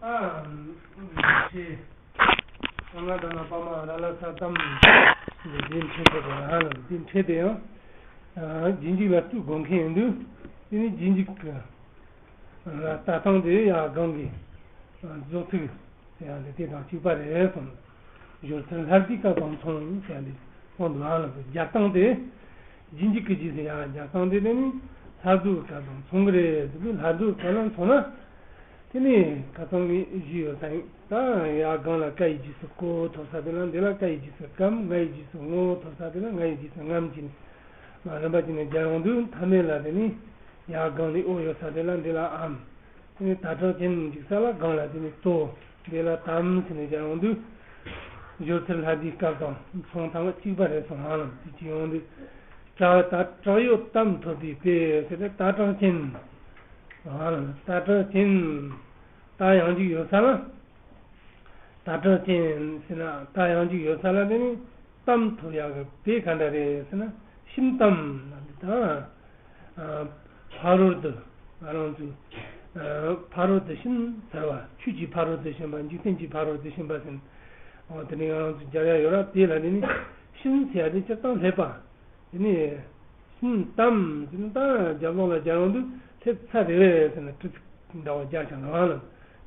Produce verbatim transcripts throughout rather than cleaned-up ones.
ཨ། ཆེ། ང་དང་ན་པ་མ་ར་ལ་ས་ཙམ། འདི་འཕྲད་དེ་ར་ལ་འདི་འཕྲད་དེ་ཡང་། རྗེས་འཇུག་ལ་གཏུག་དགོས་མཁན་ཡིན་དུས། དེ་ནི་རྗེས་འཇུག་གི་ལ་ལྟ་སྟངས་དེ་ཡང་སྒང་གི་རྫོགས་ཚིག་ཟེར་ཡ་དེ་དེ་དང་གཅིག་པ་རེད་གསུངས། སྦྱོར་ཚུལ་སླར་བསྡུའི་སྐབས་དང་མཚུངས་ཟེར་ཡ་དེ་གསུངས་འདུག་ཨ། ལ་སྦྱར་སྟངས་དེ། རྗེས་འཇུག་གི་རྗེས་སུ་ཡང་སྦྱར་སྟངས་དེ་དེ་ནི་སླར་བསྡུ་སྐབས་དང་མཚུངས་ཀྱི་རེད། དེ་ནི་སླར་བསྡུ་སྐབས་ལ་མཚུངས་ན། དེ་ནི་ཁ་སང་ངས་ཞུས་ཡོད་ས་ཡིན། ད་ཡ་སྒང་ལ་ཀ་ཡི་རྗེས་སུ་ཀོ་ཐོབ་ས་དེ་ལ་འདི་ལ་ཀ་ཡི་རྗེས་སུ་ཀམ། ང་ཡི་རྗེས་སུ་ངོ་ཐོབ་ས་དེ་ལ་ང་ཡི་རྗེས་སུ་ངམ་གྱིས་ནི། མ་རིམ་པ་གྱིས་ནི་སྦྱར་ཡོང་དུས་མཐའ་མེད་ལ་དེ་ནི་ཡ་སྒང་ལ་ཨོ་ཡོད་ས་དེ་ལ་འདི་ལ་ཨམ། དེ་ནི་ད་དྲག་ཅན་འཇིག་ས་ལ་སྒང་ལ་དེ་ནི་ཏོ། དེ་ལ་དམ་ཟེར་ནས་སྦྱར་ཡོང་དུས། སྦྱོར་ཚུལ་སླར་བསྡུའི་སྐབས་དང་མཚུངས་དང་གཅིག་པ་རེད་གསུངས། ཧ་ལམ་དེ་ཅི་ཡོང་དུས། དྲག་ད་དྲག་ཡོད་དམ་ཐོབ་པའི་དཔེ་ཟེར་ཏེ་ད་དྲག་ཅན། ཧ་ལམ་ད་དྲག་ཅན། ད་ཡང་འཇིག་ཡོད་ས་ལ། ད་དྲག་ཅན་ཟེར་ན་ད་ཡང་འཇིག་ཡོད་ས་ལ་དེ་ནི་གཏམ་ཐོབ་ཡག་གི་དཔེ་ག་འདྲ་རེད་ཟེར་ན། ཤིན་གཏམ་ལ་འདི་དང་། ཕ་རོལ་ཏུ་ང་རང་ཚོས། ཕ་རོལ་ཏུ་ཕྱིན་ཚར་བ། ཆོས་ཀྱི་ཕ་རོལ་ཏུ་ཕྱིན་པ། འཇིག་རྟེན་གྱི་ཕ་རོལ་ཏུ་ཕྱིན་པ་ཟེར། འོ་དེ་ནི་ང་རང་ཚོས་སྦྱར་ཡ་ཡོད་ར། དེ་ལ་དེ་ནི་ཕྱིན་ཟེར་ཡ་དེ་སྤྱིར་བཏང་སླེབས་པ། དེ་ནས་ཤིན་གཏམ་ཟེར་ན་ད་རྒྱབ་ལོགས་ལ་སྦྱར་ཡོང་དུས་སླེབས་ཚར་རེད་ཟེར་ན་དྲི་ཚིག་འདྲ་བ་སྦྱར་ཀྱང་རང་ལ་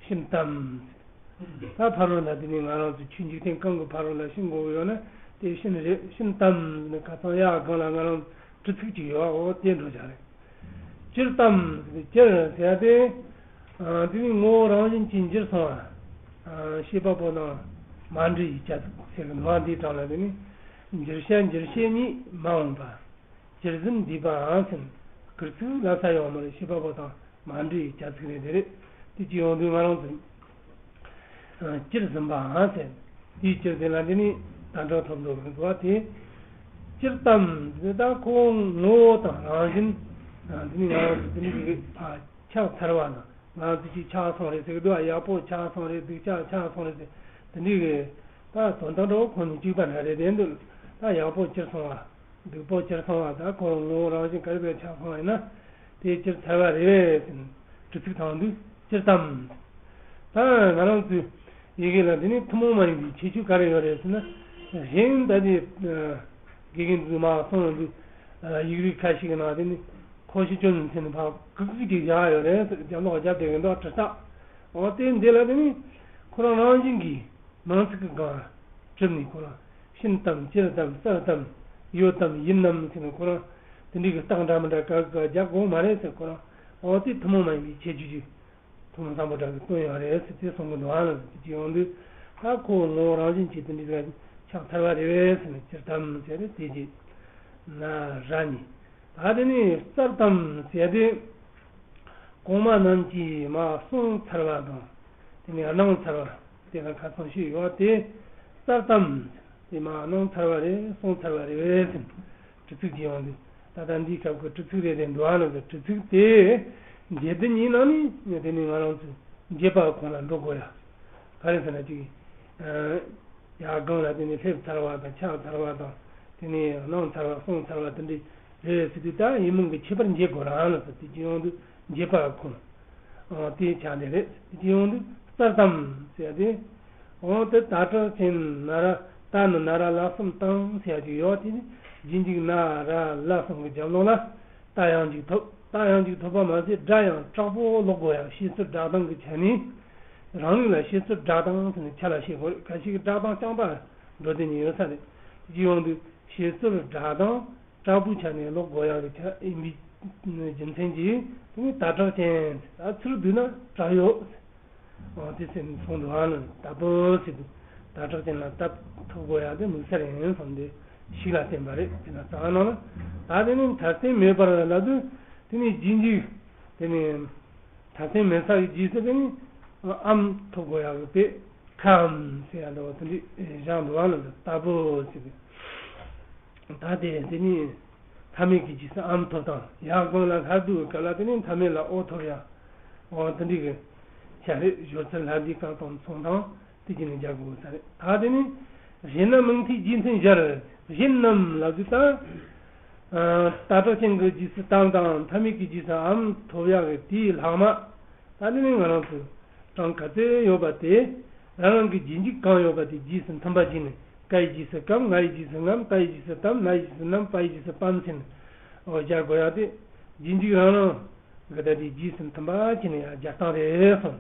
ཤིན་གཏམ་ཟེར། ད་ཕ་རོལ་ལ་དེ་ནས་ང་རང་ཚོ་ཆོས་འཇིག་རྟེན་གང་གི་ཕ་རོལ་ལ་ཤིན་དགོས་ཀྱི་ཡོད་ན་དེ་ཤིན་རེད། ཤིན་གཏམ་ཟེར་ན་ཁ་སང་ཡ་སྒང་ལ་ང་རང་དྲི་ཚིག་ཅིག་ཡོད། འོ་དེ་འགྲོ་བྱ་རེད། སྤྱིར་གཏམ་ཟེར་སྤྱིར་ཟེར་ཏེ། དེ་ནི་ངོ་བོ་རང་བཞིན་གྱིས་འགྱུར་སོང་བ། ཤེས་པ་པོ་དང་མ་འདྲེས་ཡིག་ཆ་ཟེར་གི་ནོ། འདིའི་གྲངས་ལ་དེ་ནི་འགྱུར་བྱ་འགྱུར་བྱེད་གཉིས་མ་འོངས་པ། སྤྱིར་ཟིན་འདས་པའང་ཟིན། སྐུལ་ཚིག་ལ་ས་ཡོང་མར་ཤེས་པ་པོ་དང་མ་འདྲེས་ཡིག་ཆ་ཟིག་རེད། དེ་རེད། དེ་ཅི་ཡོང་དུས་ང་རང་ཚོས་སྤྱིར་ཟིན་པའང་ཟིན། དེའི་སྤྱིར་དེ་ལ་དེ་ནི་ད་དྲག་ཐོབ་འདུག་གི་འདུག་བ། དེ་སྤྱིར་གཏམ་ཟེར་ད་ཁོ་ངོ་བོ་དང་རང་བཞིན་དེ་ནི་ང་རང་ཚོ་དེ་ནི་ཕར་ཆགས་ཚར་བ་དང་། ང་ཚོ་ཅིག་ཆགས་སོང་རེད་ཟེར་གི་འདུག་ཡག་པོ་ཆགས་སོང་རེད། སྡུག་ཅག་ཆགས་སོང་རེད་ཟེར། དེ་འདྲའི་གི་ད་དོན་དག་འདྲ་བོ་ཁོ་ནི་གཅིག་པ་འདྲ་རེད། དེ་འདུག་ད་ཡག་པོ་གྱུར་སོང་བ། སྡུག་པོ་གྱུར་སོང་བ། ད་ཁོ་ངོ་བོ་རང་བཞིན་ག་རེ་བས་ཆགས་སོང་བ་ཡིན་ན། དེ་གྱུར་ཚར་བ་རེད་ཟེར་ནས་དྲི་ཚིག་དང་དུ་སྤྱིར་གཏམ། ད་ང་རང་ཚོའི་ཡི་གེ་ལ་དེ་ནི་ཐུན་མོང་མ་ཡིན་པའི་ཁྱད་ཆོས་ག་རེ་ཡོད་རེད་ཟེར་ན། གཞན་ད་དེ་དགེ་རྒན་ཚོས་མར་གསུངས་ཡོང་དུས་ཡིག་རིགས་ཁ་ཤས་ཀྱི་ནང་དེ་ནི། ཁོ་ཤི་ཅོན་ཟེར་ནས་ཕར་གུག་གུག་ཅིག་བཞག་ཡོད་རེད་ཟེར། རྒྱབ་ལོགས་རྒྱབ་བསྡད་ཀྱི་འདུག་དྲི་རྟགས། འོ་དེ་འདི་ལ་དེ་ནི་ཁོ་རང་རང་བཞིན་གྱིས་མིང་ཚིག་གི་སྒང་གྲུབ་ནས་ཁོ་རང་ཤིན་ཏམ་སྤྱིར་ཏམ་གསལ་ཏམ་ཡོད་དམ་ཡིན་ནམ་ཟེར་ནས་ཁོ་རང་དེ་འདྲའི་གི་རྟགས་འདྲ་མི་འདྲ་ག་ག་རྒྱག་དགོས་མ་རེད་ཟེར། ཁོ་རང་འོ་དེ་ཐུན་མོང་མ་ཡིན་པའི་ཁྱད་ཆོས་ཅིག་ཐུན་མོང་བཟང་པོ་འདྲ་གི་སྟོན་ཡོད་རེད་ཟེར་དེ་གསུང་གི་འདུག་ཨ་ལ་ཟེར་གྱི་ཡོང་དུས། ད་ཁོ་ངོ་བོ་རང་བཞིན་གྱིས་དེ་འདྲའི་ཆགས་ཚར་བ་རེད་བས་ཟེར་ནས་སྤྱིར་ཏམ་ཟེར་རེད། དེ་རྗེས་ན་ར་ནི། ད་དེ་ནི་གསལ་ཏམ་ཟེར་ཏེ། གོང་མ་རྣམས་ཀྱིས་མར་གསུངས་ཚར་བ་དང་། དེ་ནི་གནང་ཚར་བ། དེ་ལ་ཁ་སང་ཞུས་ཡོད་དེ། གསལ་ཏམ་ཟེར་ཏེ་མར་གནང་ཚར་བ་རེད། གསུངས་ཚར་བ་རེད་བས་ཟེར། དྲི་ཚིག་ཅིག་ཡོང་དུས། ད་ལྟ་འདིའི་སྐབས་ཀྱི་དྲི་ཚིག་རེ་རེ་འདུག་ཨ་ནི། དྲི་ཚིག་དེ་འབྱེད་སྡེ་གཉིས་ནང་ནས་དེ་ནི་ང་རང་ཚོས་འབྱེད་པ་ཁོངས་ལ་འགྲོ་དགོས་ཡ། ག་རེ་ཟེར་ན་ཅིག་ཡར་སྒང་ལ་དེ་ནི་སླེབས་ཚར་བ་དང་ཆགས་ཚར་བ་དང་། དེ་ནི་གནང་ཚར་བ་གསུངས་ཚར་བ་དེ་འདྲ་རེད་ཟེར་དུས། ད་ཡིན་མིན་གྱི་ཁྱད་པར་འབྱེད་དགོས་རང་ལ་ཟེར་དེ་ཅི་ཡོང་དུས་འབྱེད་པ་ཁོངས། ཨོ་དེ་ཆགས་ནི་རེད། དེ་ཅི་ཡོང་དུས་གསལ་ཏམ་ཟེར་ཏེ། འོ་དེ་ད་དྲག་ཅན་ན་ར། ད་ནི་ན་ར་ལ་གསུམ་བཏང་ཟེར་ཡ་ཅིག་ཡོད། དེ་ནི་རྗེས་འཇུག་ན་ར་ལ་གསུམ་གྱི་རྒྱབ་ལོགས་ལ། ད་ཡང་ཅིག་ཐོབ། ད་ཡང་ཅིག་ཐོབ་པ་མ་ཟད་སྒྲ་ཡང་དྲག་པོ་ཀློག་དགོས་ཡ། བཤད་ཚུལ་སྒྲ་གདངས་ཀྱི་ཆ་ནས་རང་ལུགས་ལ་བཤད་ཚུལ་སྒྲ་གདངས་ཟེར་ནས་ཆ་ལ་བཤད་དགོས་རེད། ཁ་ཤས་ཀྱི་སྒྲ་གདངས་རྐྱང་པ་འགྲོ་དེ་ནི་ཡོད་ས་རེད། དེ་ཡོང་དུས་བཤད་ཚུལ་སྒྲ་གདངས་དྲག་པོའི་ཆ་ནས་ཀློག་དགོས་ཡ་གི་ཆ་ཡིན་པའི་རྒྱུ་མཚན་གྱིས་དེ་ནི་ད་དྲག་ཅན། ད་ཚུར་བསྡུས་ན་དྲག་ཡོད། འོ་དེ་ཚེ་ནི་གསུངས་འདུག་ཨ་ནི། ད་པོ་ཟེར་དུས་ད་དྲག་ཅན་ལ་སྟབས་ཐུབ་དགོས་ཡ་དེ་དམིགས་བསལ་ཡིན་བསམ་སྟེ་ཞིག་ལ་བརྟེན་པ་རེད། དེ་ན་རྩ་བ་ནང་ལ་ད་དེ་ནི་མཐའ་རྟེན་མེད་པར་ལབ་དུས་དེ་ནི་རྗེས་འཇུག་དེ་ནི་མཐའ་རྟེན་མེད་ས་གི་རྗེས་སུ་དེ་ནི་ཨམ་ཐོབ་དགོས་ཡ་གི་དཔེ་ཁམ་ཟེར་ཡ་འདྲ་བོ་དེ་འདྲ་བཞག་འདུག་ཨ་ནི། ད་པོ་ཟེར་དུས། ད་དེ་དེ་ནི་མཐའ་མེད་ཀྱི་རྗེས་སུ་ཨམ་ཐོབ་དང་། ཡར་སྒང་ལ་སླར་བསྡུ་བའི་སྐབས་ལ་དེ་ནི་མཐའ་མེད་ལ་ཨོ་ཐོབ་ཡ། འོ་དེ་འདྲའི་གི་ཆ་རེད། སྦྱོར་ཚུལ་སླར་བསྡུའི་སྐབས་དང་མཚུངས་དང་དེ་བཞིན་ནི་སྦྱར་དགོས་ས་རེད། ད་དེ་ནི་གཞན་ན་མིང་མཐའི་རྗེས་མཐུན་སྦྱར། གཞན་རྣམས་ལབ་དུས་ད། ད་དྲག་ཅན་གྱི་རྗེས་སུ་གཏམ་དང་མཐའ་མེད་ཀྱི་རྗེས་སུ་ཨམ་ཐོབ་ཡག་གི་དེའི་ལྷག་མ། ད་དེ་ནི་ང་རང་ཚོས་ གང་ག་ཚོད་ཡོད་པ་དེ། རང་རང་གི་རྗེས་འཇུག་གང་ཡོད་པ་དེ་རྗེས་སུ་མཐུན་པ་བྱས་ནས། ཀ་ཡི་རྗེས་སུ་གམ། ང་ཡི་རྗེས་སུ་ངམ། ཏ་ཡི་རྗེས་སུ་ཏམ། ན་ཡི་རྗེས་སུ་ནམ། པ་ཡི་རྗེས་སུ་པམ་ཟེར་ནས། འོ་སྦྱར་དགོས་ཡ་དེ། རྗེས་འཇུག་རང་རང་གི་ད་དེ་རྗེས་སུ་མཐུན་པ་བྱས་ནས་ཡ་སྦྱར་སྟངས་རེད་གསུངས།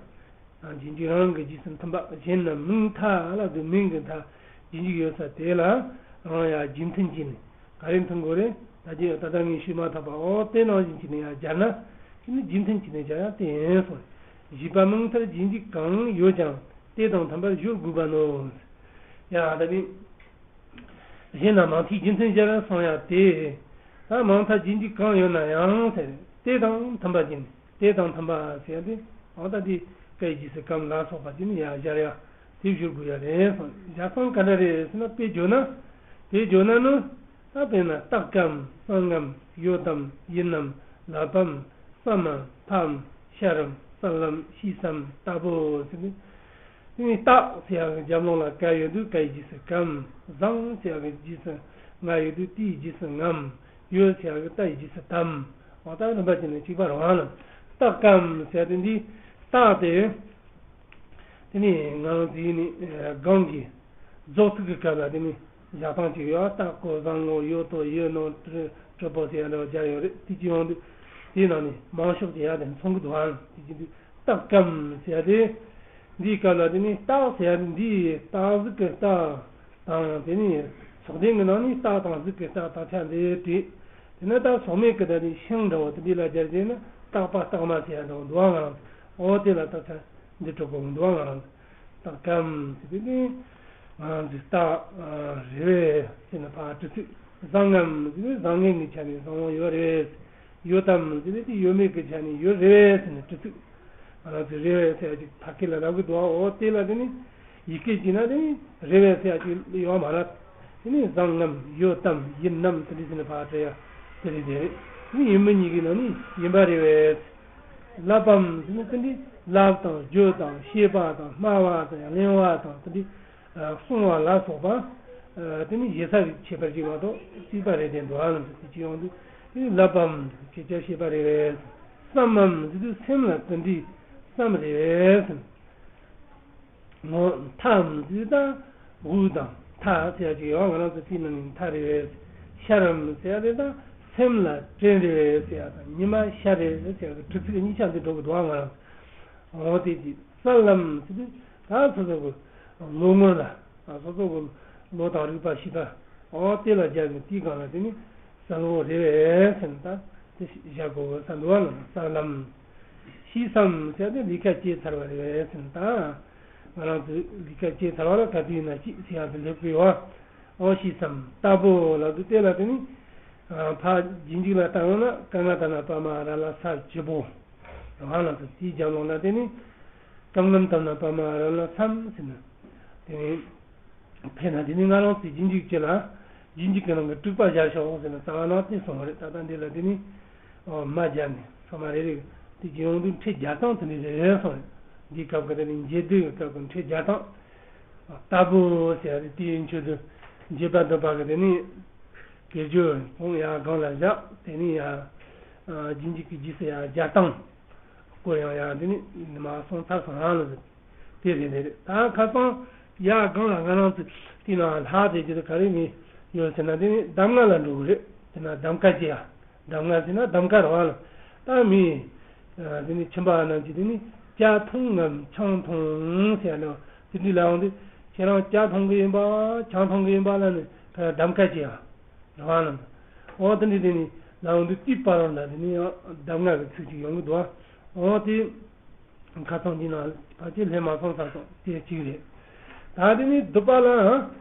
རྗེས་འཇུག་རང་རང་གི་རྗེས་སུ་མཐུན་པ། གཞན་ནི་མིང་མཐའ་ལ་དུ་མིང་གི་མཐའ་རྗེས་འཇུག་ཡོད་ས་དེ་ལ་རང་ཡ་རྗེས་མཐུན་བྱས་ནས། ག་རེ་མཐུན་དགོས་རེད། ད་ཅི་ད་ལྟ་ངས་ཞུས་མ་ཐག་པ། འོ་དེ་ནང་བཞིན་བྱས་ནས་ཡང་སྦྱར་ན། དེ་ནི་རྗེས་མཐུན་བྱས་ནས་སྦྱར་ཡ་དེ་ཡིན་གསུངས། བཞི་པ་མིང་མཐར་རྗེས་འཇུག་གང་ཡོད་ཀྱང་དེ་དང་མཐུན་པར་སྦྱོར་དགོས་པ་ནོ། ཡ་ད་ནི། གཞན་ན་མིང་མཐའི་རྗེས་མཐུན་སྦྱར་གསུང་ཡ་དེ། ད་མིང་མཐར་རྗེས་འཇུག་གང་ཡོད་ན་ཡང་ཟེར། དེ་དང་མཐུན་པ་ཅན། དེ་དང་མཐུན་པ་ཟེར་ཡ་དེ། འོ་ད་དེ་ཀ་ཡི་རྗེས་སུ་གམ་ལ་སོགས་པ་དེ་ནི་ཡ་སྦྱར་ཡ། དེ་སྦྱོར་དགོས་ཡ་རེད་གསུངས། སྦྱར་སྟངས་ག་འདྲ་རེད་ཟེར་ན། དཔེ་བརྗོད་ན། དེ་བརྗོད་ན་ནི། ད་དཔེར་ན་རྟག་གམ། གསང་ངམ། ཡོད་དམ། ཡིན་ནམ། ལབ་བམ། སམ་མམ། ཐམ། ཤར་རམ། གསལ་ལམ། ཤེས་སམ། ལྟ་བུ་ཟེར་ནས། དེ་ནས་རྟག་ཟེར་ཡག་གི་རྒྱབ་ལོགས་ལ་ཀ་ཡོད་དུས་ཀ་ཡི་རྗེས་སུ་གམ། གསང་ཟེར་ཡག་གི་རྗེས་སུ་ང་ཡོད་དུས་ཏའི་རྗེས་སུ་ངམ། ཡོད་ཟེར་ཡག་གི་ཏ་ཡི་རྗེས་སུ་དམ། འོ་ད་རིམ་པ་བྱས་ནས་གཅིག་པ་རང་ལ། རྟག་གམ་ཟེར་དེ་འདི་རྟག་སྟེ། དེ་ནས་ང་རང་ཚོའི་ནི་སྒང་གི་རྫོགས་ཚིག་གི་སྐབས་ལ་དེ་ནི་བཞག་སྟངས་གཅིག་ཡོད། རྟག་གོ། བཟང་ངོ་། ཡོད་དོ། ཡོད་ནོ། གྲུ་གྲུ་པོ་ཟེར་ཡ་འདྲ་བོ་སྦྱར་ཡོད་རེད། དེ་གཅིག་ཡོང་དུས་དེའི་ནང་ནས་མང་ཤོས་དེ་ཡ་དེ་མཚུངས་ཀྱི་འདུག་ཨང་། དེ་གཅིག་དུས་རྟག་གམ་ཟེར་ཡ་དེ། འདིའི་སྐབས་ལ་དེ་ནི་རྟག་ཟེར་ཡ་དེ་འདིའི་རྟག་གཟུགས་ཀྱི་རྟག་དང་། དེ་ནི་ཚོགས་ལྡན་གྱི་ནང་ནས་རྟག་དང་གཟུགས་ཀྱི་རྟག་དག་ཆ་འདི་བྲིས། དེ་ནས་ད་ཚོགས་མེད་ཀྱི་ད་དེ་ཤིང་འདྲ་བོ་དེ་འདི་ལ་སྦྱར་བྱས་ན་རྟག་པ་རྟག་མ་ཟེར་ཡ་འདྲ་བོ་འདུག་ཨང་། འོ་དེ་ལ་རྟག་ཆ་འདི་འགྲོ་དགོས་འདུག་ཨང་། རྟག་གམ་ཟེར་དུས་ནི། ང་རང་ཚོའི་རྟག་རེད་པས་ཟེར་ནས་ཕར་འབྲི་ཚུལ། བཟང་ངམ་ཟེར་ནས་བཟང་ངན་གྱི་ཆ་ནས་བཟང་བོ་ཡོད་རེད་པས། ཡོད་དམ་ཟེར་ནས་དེ་ཡོད་མེད་ཀྱི་ཆ་ནས་ཡོད་རེད་པས་ཟེར་ནས་འབྲི་ཚུལ། ང་རང་ཚོའི་རེད་པས་ཟེར་ཡ་ཅིག་ཕ་སྐད་ལ་ལབ་གི་འདུག་ཨ། འོ་དེ་ལ་དེ་ནི་ཡི་གེ་བྱས་ན་དེ་ནི་རེད་པས་ཟེར་ཡ་ཅིག་ཡོད་མ་རེད། དེ་ནི་བཟང་ངམ། ཡོད་དམ། ཡིན་ནམ། དེ་འདྲ་ཟེར་ནས་ཕར་འབྲི་ཡ་དེ་རེད། དེ་རེད། དེ་ནི་ཡིན་མིན་གཉིས་ཀྱི་ནང་ནས་ཡིན་པ་རེད་པས། ལབ་བམ་ཟེར་ན་དེ་འདྲའི་ལབ་དང་བརྗོད་དང་བཤད་པ་དང་སྨྲ་བ་དང་གླེང་བ་དང་དེ་འདྲའི་གསུང་བ་ལ་སོགས་པ། དེ་ནི་ཞེ་ས་གི་ཁྱད་པར་ཅིག་མ་གཏོགས་གཅིག་པ་རེད་དེ་འདུག་ཨ། ལམ་དུ་དེ་ཅི་ཡོང་དུས་དེ་ནི་ལབ་བམ་སྐད་ཆ་བཤད་པ་རེད་པས། བསམ་མམ་ཟེར་དུས་སེམས་ལ་དེ་འདྲའི་བསམ་རེད་པས། ངོ་མཐའམ་ཟེར་དུས་ད་དབུགས་དང་མཐའ་ཟེར་ཡ་ཅིག་ཡོད། ང་རང་ཚོ་དེའི་ནང་ནས་མཐའ་རེད་པས། ཤར་རམ་ཟེར་ཡ་དེ་ད་སེམས་ལ་དྲན་རེད་པས་ཟེར་ཡ་དང་ཉི་མ་ཤར་རེད་ཟེར་ཡ་གི་དྲི་ཚིག་གཉིས་ཆ་འདི་འགྲོ་གི་འདུག་ཨ། ང་རང་ཚོ། འོ་དེ་ཅི་གསལ་ལམ་ཟེར་དུས་ད་སོ་སོ་གི་ལོ་ངོ་ལ། སོ་སོ་གི་ལོ་དང་རིག་པ་ཤེས་པ། འོ་དེ་ལ་སྦྱར་ནས་དེའི་སྒང་ལ་དེ་ནི་གསལ་བོ་རེད་པས་ཟེར་ནས་ད་དེ་བཞག་དགོས་ས་འདུག་ཨ། ལམ་གསལ་ལམ། ཤེས་སམ་ཟེར་ཏེ་ལས་ཀ་བྱས་ཚར་བ་རེད་པས་ཟེར་ནས་ད། ང་རང་ཚོས་ལས་ཀ་བྱས་ཚར་བ་ལ་ག་དུས་ཡིན་ན་ཅིག་ཟེར་ཡ་དེ་སླེབས་ཀྱི་ཡོད། འོ་ཤེས་སམ་ལྟ་བུ་ལ་དུ་དེ་ལ་དེ་ནི། ཕ་རྗེས་འཇུག་ལ་བཏང་ཡོང་ན་ཀ་ང་ད་ན་པ་མ་ར་ལ་ས་བཞི་པོ། རང་ལ་དུ་དེའི་རྒྱབ་ལོགས་ལ་དེ་ནི། ཀམ་ངམ་དམ་ན་པ་མ་ར་ལ་སམ་ཟེར་ན། དེ་ནི། དཔེར་ན་དེ་ནི་ང་རང་ཚོའི་རྗེས་འཇུག་ཅིག་ལ། རྗེས་འཇུག་གི་ནང་གི་དྲུག་པ་སྦྱར་ཤོག་ཟེར་ན་རྩ་བ་ནས་དེ་གསུངས་པ་རེད། ད་ལྟ་འདི་ལ་དེ་ནི། མ་སྦྱར་ནས་ཚང་མ་རེ་རེ་དེ་གྱི་ཡོང་དུས་འཕྲེད་སྦྱར་སྟངས་དེ་འདྲ་རེད་གསུངས་རེད། འདིའི་སྐབས་ཀྱི་དེ་ནི་འབྱེད་སྡུད་ཀྱི་སྐབས་ཀྱི་འཕྲེད་སྦྱར་སྟངས། ལྟ་བུ་ཟེར་ཡ་དེ་དེའི་མཆུ་དུ་འབྱེད་པ་སྡུད་པ་གི་དེ་ནི། དེ་རྒྱུ་གོང་ཡར་སྒང་ལ་བཞག་དེ་ནི་ཡར། རྗེས་འཇུག་གི་རྗེས་སུ་ཡར་སྦྱར་སྟངས། སྐོར་ཡང་ཡང་དེ་ནི་མ་སོང་ཚར་སོང་རང་ལ་དེ་རེད་རེད། ད་ཁ་སང་ཡར་སྒང་ལ་ང་རང་ཚོ་དེ་ན་ལྷག་དེ་ཅི་ད་ག་རེ་མི་ཡོད་ཟེར་ན་དེ་ནི་གདམས་ངག་ལ་འགྲོ་གི་རེད། དེ་ན་གདམས་ཀ་ཅི་ཡ། གདམས་ངག་ཟེར་ན་གདམས་ཀ་རེད་བ་ལ། ད་མི་དེ་ནི་ཁྱིམ་པ་རྣམས་ཀྱིས་དེ་ནི་ཇ་འཐུང་ངམ་ཆང་འཐུང་ཟེར་ཡ་ལ་དེ་འདྲི་ལ་འོང་དུས་ཁྱེད་རང་ཇ་འཐུང་གི་ཡིན་པ་ཆང་འཐུང་གི་ཡིན་པ་ལ་ནི་གདམས་ཀ་ཅི་ཡ། རང་ལ། འོ་དེ་འདྲ་དེ་ནི་ལ་འོང་དུས་དེའི་བར་ལ་དེ་ནི་ཡང་གདམས་ངག་གི་ཚིག་ཅིག་ཡོང་གི་འདུག་འོ་དེ་ཁ་སང་གི་ནང་ཕལ་ཆེར་སླེབས་མ་སོང་ས་སོང་དེ་གཅིག་རེད། ད་དེ་ནི་སྡུད་པ་ལ་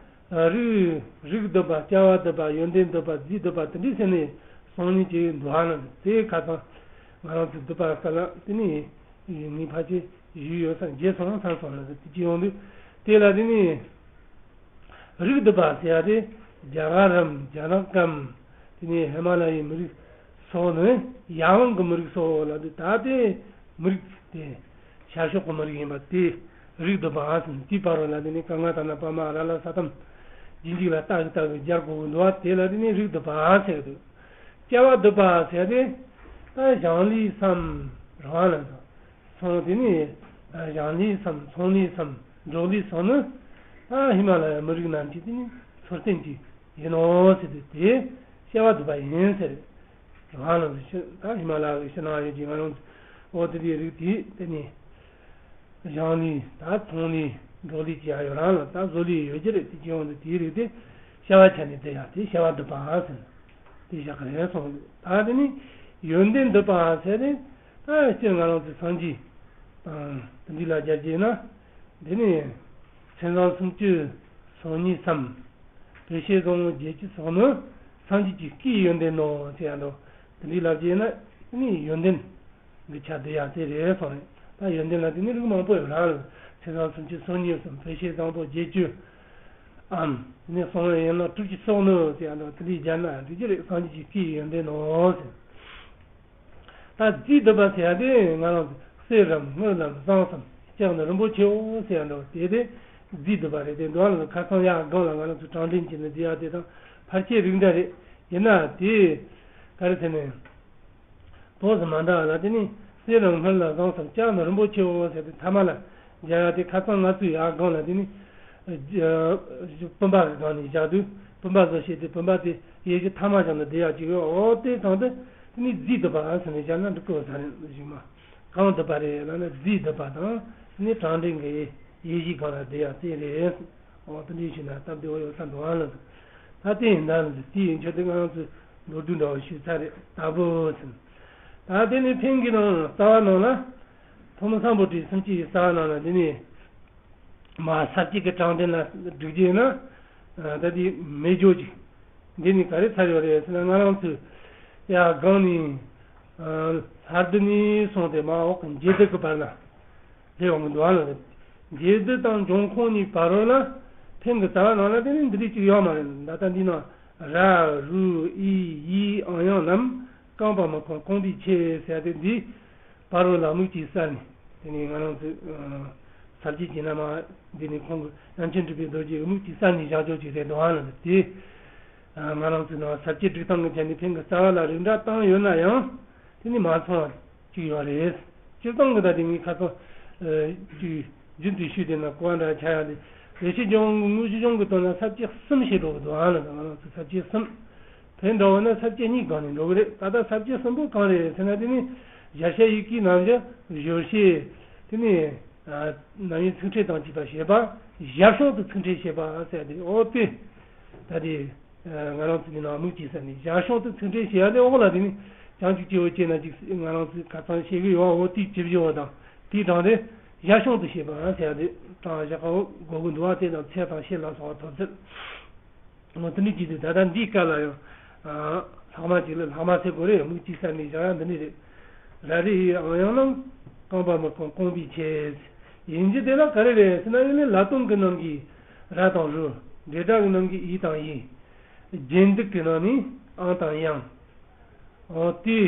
རིགས་རིགས་སྡུད་པ། བྱ་བ་སྡུད་པ། ཡོན་ཏན་སྡུད་པ། རྫས་སྡུད་པ། དེ་འདྲ་ཟེར་ནས་སོང་ནི་ཅིག་འདུག་ཨ། ལ་དེ་ཁ་སང་ང་རང་ཚོ་སྡུད་པ་སྐབས་ལ་དེ་ནི་ངས་ཕལ་ཆེར་ཞུས་ཡོད་ས་བརྗེད་སོང་ས་སོང་ལ་དེ་གཅིག་ཡོང་དུས་དེ་ལ་དེ་ནི། རིགས་སྡུད་པ་ཟེར་ཡ་དེ་རྒྱ་གར་རམ་རྒྱ་ནག་གམ། དེ་ནས་ཧི་མ་ལ་ཡའི་མི་རིགས་སོགས་ནི་ཡ་ཝན་གྱི་མི་རིགས་སོགས་ལ་དེ་ད་ལྟའི་མི་རིགས་དེ་ཤར་ཕྱོགས་ཀྱི་མི་རིགས་ཡིན་པ་དེ་རིགས་སྡུད་པ་ཟེར། དེའི་བར་བ་ལ་དེ་ནས་ཀ་ང་ད་ན་པ་མ་ར་ལ་ས་དམ་རྗེས་འཇུག་ལ་རྟགས་ཀྱི་རྟགས་ཀྱི་སྦྱར་དགོས་ཀྱི་འདུག་བ། དེ་ལ་དེ་ནས་རིགས་སྡུད་པ་ཟེར་གི་འདུག་བྱ་བ་སྡུད་པ་ཟེར་ཡ་དེ་ད་ཞང་ལི་སམ་རང་ལ་དང་སོང་དེ་ནས། ཞིང་ལས་སམ་ཚོང་ལས་སམ་འབྲོག་ལས་སོགས་ནི་ད་ཧི་མ་ལ་ཡའི་མི་རིགས་རྣམས་ཀྱི་དེ་ནི་འཚོ་རྟེན་ཅིག་ཡིན་ནོ་ཟེར་ཏེ་དེ་བྱ་བ་སྡུད་པ་ཡིན་ཟེར། ཧ་ལམ་ད་ཧི་མ་ལ་ཡའི་ཕྱི་ནང་ཡོད་ཀྱི་ང་རང་ཚོ་འོ་དེ་དེའི་རིགས་དེ་དེ་ནི། ཞིང་ལས་ད་ཚོང་ལས་འབྲོག་ལས་ཀྱི་ཡ་ཡོད་རང་ལ་ད་བཟོ་ལས་ཡོད་ཀྱི་རེད། དེ་ཀྱི་ཡོང་དུ་དེའི་རིགས་དེ་བྱ་བ་ཆ་ནས་དེ་ཡང་དེ་བྱ་བ་སྡུད་པ་ཟེར་ན་དེ་བཞག་གི་རེད་གསུངས་འདུག་ད་དེ་ནི་ཡོན་ཏན་སྡུད་པ་ཟེར་ཏེ་ད་སྤྱིར་ང་རང་ཚོའི་སངས་རྒྱས་དང་དེ་འདྲ་ལ་སྦྱར་རྒྱུ་ན་དེ་ནི་མཚན་བཟང་སུམ་ཅུ་སོ་གཉིས་སམ་བེ་ཤེས་བཟང་པོ་བརྒྱད་ཅུ་སོགས་ནི་སངས་རྒྱས་ཀྱི་སྐུའི་ཡོན་ཏན་ནོ་ཟེར་ཡང་འདུག་དེ་འདྲ་ལ་སྦྱར་ན་དེ་ནི་ཡོན་ཏན། གི་ཆ་དེ་ཡང་དེ་རེད་གསུངས་རེད། ད་ཡོན་ཏན་ལ་དེ་ནི་རིགས་མང་པོ་ཡོད་རང་ལ་མཚན་བཟང་སུམ་ཅུ་སོ་གཉིས་སམ་བེ་ཤེས་བཟང་པོ་བརྒྱད་ཅུ་འམ་དེ་ནི་གསང་བའི་ཡན་ལག་དྲུག་ཅུ་སོགས་ནི་ཟེར་ཡང་འདུག་དེ་འདྲའི་སྦྱར་ན་འགྲིག་གི་རེད། སངས་རྒྱས་ཀྱི་སྐུའི་ཡོན་ཏན་ནོ་ཟེར། ད་རྫས་སྡུད་པ་ཟེར་ཡ་དེ་ང་རང་གསེར་རམ་དངུལ་ལམ་ཟངས་སམ་ལྕགས་ནི་རིན་པོ་ཆེའོ་ཟེར་ཡང་འདུག་དེ་དེ་རྫས་སྡུད་པ་རེད། དེ་འདུག་ཨ་ལ་ཁ་སང་ཡར་སྒང་ལ་ང་རང་ཚོ་དྲང་འདྲེན་བྱས་ནས་བསྡུ་ཡ་དེ་དང་ཕལ་ཆེར་རིགས་འདྲ་རེད། ཡིན་ན་དེ་ག་རེ་ཟེར་ནས། དོགས་སུ་མ་འདྲ་བ་ལ་དེ་ནི་གསེར་རམ་དངུལ་ལ་ཟངས་སམ་ལྕགས་ནི་རིན་པོ་ཆེའོ་ཟེར་ཏེ་ཐ་མ་ལ་སྦྱར་ཡ་དེ་ཁ་སང་ང་ཚོའི་ཡར་སྒང་ལ་དེ་ནི་བུམ་པ་གི་སྒང་ནས་བཞག་དུས་བུམ་པ་བཟོ་བྱེད་དེ་བུམ་པ་དེ་ཡེ་ཤེས་ཐ་མ་བཞག་ན་བསྡད་ཡ་ཅིག་ཡོད། འོ་དེ་ཚང་དེ་དེ་ནི་རྫས་སྡུད་པ་ཟེར་ནས་སྦྱར་ན་འགྲིག་གོ་ཟེར་ནས་ཞིག་མ་གང་སྡུད་པ་རེད་ལབ་ན་རྫས་སྡུད་པ་དང་དེ་ནི་དྲང་འདྲེན་གྱི་ཡེ་ཤེས་སྒང་ལ་བསྡད་ཡ་དེ་རེད། འོ་དེ་འདྲའི་ཞིག་ན་སྟབས་བདེ་བོ་ཡོད་ས་འདུག་ཨ་ལ། ད་དེ་ཡིན་ད་ལ་དེ་ཡིན་ཆོག་དེ་ང་རང་ཚོས་མདོར་བསྡུས་འདྲ་བོ་ཞུས་ཚར་རེད། ད་བོ་ཟིན། ད་དེ་ནི་ཕན་གྱི་ནང་རྩ་བ་ནང་ལ་ཐོག་མ་སམ་བྷོ་ཊའི་སུམ་ཅུ་ཡི་རྩ་བ་ནང་ལ་དེ་ནི་མ་ས་བཅད་ཀྱི་དྲང་དོན་ལ་སྒྲིག་རྒྱུ་ཡིན་ན་ད་དེ་མེད་འཇོག་ཅིག་འདི་ནི་ག་རེ་ཚར་ཡོད་རེད་ཟེར་ན་ང་རང་ཚོས་ཡ་སྒང་ནས་ལྷ་ལྡན་ནས་སོང་སྟེ་མ་འོག་གི་འཇིག་རྟེན་གྱི་བར་ལ། ལས་འོང་གི་འདུག་ཨ་ལ། འཇིག་རྟེན་དང་འབྱུང་ཁུངས་གཉིས་བར་རོ་ལ་ཕན་གྱི་རྩ་བ་ནང་ལ་དེ་ནི་འདི་འདྲའི་གཅིག་ཡོད་མ་རེད། ད་ལྟ་འདི་ན་ར་རུ་ཨི་ཡི་ཨང་ཡང་ལམ་རྐང་པ་མི་རྐང་རྐང་པའི་ཆེད་ཟེར་ཏེ་འདི་བར་རོ་ལ་དམིགས་ཀྱིས་བསལ་ནས་དེ་ནི་ང་རང་ཚོས་ས་བཅད་ཀྱི་ནང་མ་འདི་ནི་ཁོང་གི་ཡང་ཆེན་གྲུབ་པའི་རྡོ་རྗེའི་དམིགས་ཀྱིས་བསལ་ནས་བཞག་ཆོག་ཅིག་རེད་འདུག་ཨ་ལ། དེ་ང་རང་ཚོས་ནང་ས་བཅད་སྒྲིག་སྟངས་ཀྱི་ཆ་ནས་ཕན་གྱི་རྩ་བ་ལ་རིགས་འདྲ་བཏང་ཡོད་ན་ཡང་། དེ་ནི་མ་ཚང་བ་གཅིག་ཡོད་རེད། སྤྱིར་བཏང་གི་ད་དེ་ངས་ཁ་སང་ཅིག་རྒྱུན་དུ་ཞུས་དེ་ན་གོ་བ་འདྲ་ཆགས་ཡ་དེ་རེ་ཞིག་ཀྱང་དངོས་གཞི་གཞུང་གི་དོན་ལ་ས་བཅད་གསུམ་ཞིག་འགྲོ་གི་འདུག་ཨ་ལ། ང་རང་ཚོ་ས་བཅད་གསུམ་ཕན་འདྲ་བོ་ན་ས་བཅད་གཉིས་སྒང་ནས་འགྲོ་གི་རེད། ད་ལྟ་ས་བཅད་གསུམ་པོ་གང་རེད་ཟེར་ན་དེ་ནི་གཞལ་བྱ་ཡི་གེའི་རྣམ་གཞག་བརྗོད་བྱེད་དེ་ནི་རྣམ་དབྱེ་ཚིག་ཕྲད་དང་བཅས་པ་བཤད་པ། གཞལ་བྱང་དུ་ཚིག་ཕྲད་བཤད་པ་ཟེར་ཏེ་ཨོ་དེ་ད་དེ། ང་རང་ཚོ་གི་ནང་དམིགས་ཀྱིས་ཟེར་ནས་གཞལ་བྱང་དུ་ཚིག་ཕྲད་བྱེད་ཡ་དེ་འོག་ལ་དེ་ནི་བྱང་ཆུབ་སྤྱོད་པ་སྤྱད་ན་ཅིག་ང་རང་ཚོས་ཁ་སང་བཤད་གི་ཡོད། འོ་དེའི་བྱེད་བྱེད་པ་དང་དེའི་དྲང་དེ་གཞལ་བྱང་དུ་བྱེད་པ་ཟེར་ཡ་དེ་དྲང་བཞག་ག་འོ་དགོས་ཀྱི་འདུག་བ། དེ་དང་ཚེ་དང་ཤེས་ལ་སོགས་པ་ཐོབ་ཚུལ། འོ་དེ་འདྲ་བྱེད་དུས་ད་ལྟ་འདིའི་སྐབས་ལ་ཡང་ལྷག་མ་ཅིག་ལ་ལྷག་མ་ཟེར་དགོས་རེད། དམིགས་ཀྱིས་ཟེར་ནས་བཞག་ཡ་འདི་ནི་རེད། ར་རི་ཡི་ཨང་ཡང་ལམ་རྐང་པ་མི་རྐང་རྐང་པའི་ཆེད། ཡིན་གྱི་དེ་ལ་ག་རེ་རེད་ཟེར་ན་ཡིན་ནི་ལ་དོན་གྱི་ནང་གི་ར་དང་རུ། འབྲེལ་སྒྲ་གི་ནང་གི་ཨི་དང་ཡི། རྗེས་འདོད་ཀྱི་ནང་ནི་ཨང་དང་ཡང་། འོ་དེ།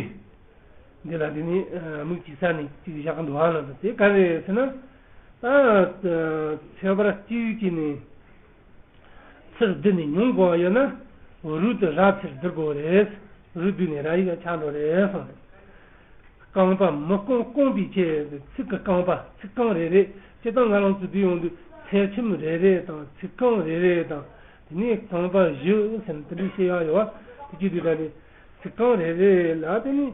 འདི་ལ་དེ་ནི་དམིགས་ཀྱིས་ས་ནི་གཅིག་བཞག་གི་འདུག་ཨ་ལ། དེ་ག་རེ་ཟེར་ན། ད་ཁྱད་པར་གཅིག་གིས་ནི་ཚུར་བསྡུ་ནས་མྱོང་དགོས་པ་ཡོད་ན་རུ་དེ་ར་ཚུར་བསྡུ་དགོས་རེད། རུ་བསྡུས་ནས་ར་ཡིག་ཆགས་འགྲོ་རེད་གསུངས་རེད། རྐང་པ་མི་རྐང་རྐང་པའི་ཆེད། ཚིག་གི་རྐང་པ་ཚིག་རྐང་རེ་རེ་སྤྱིར་བཏང་ང་རང་ཚོ་བསྡུས་ཡོང་དུས་ཚེག་ཁྱིམ་རེ་རེ་དང་ཚིག་རྐང་རེ་རེ་དང་དེ་ནས་རྐང་པ་བཞི་ཟེར་ནས་དེ་འདྲའི་བཤད་ཡག་ཡོད་པ་དེ་བྱེད་དུས་ད་ནི་ཚིག་རྐང་རེ་རེ་ལ་དེ་ནི་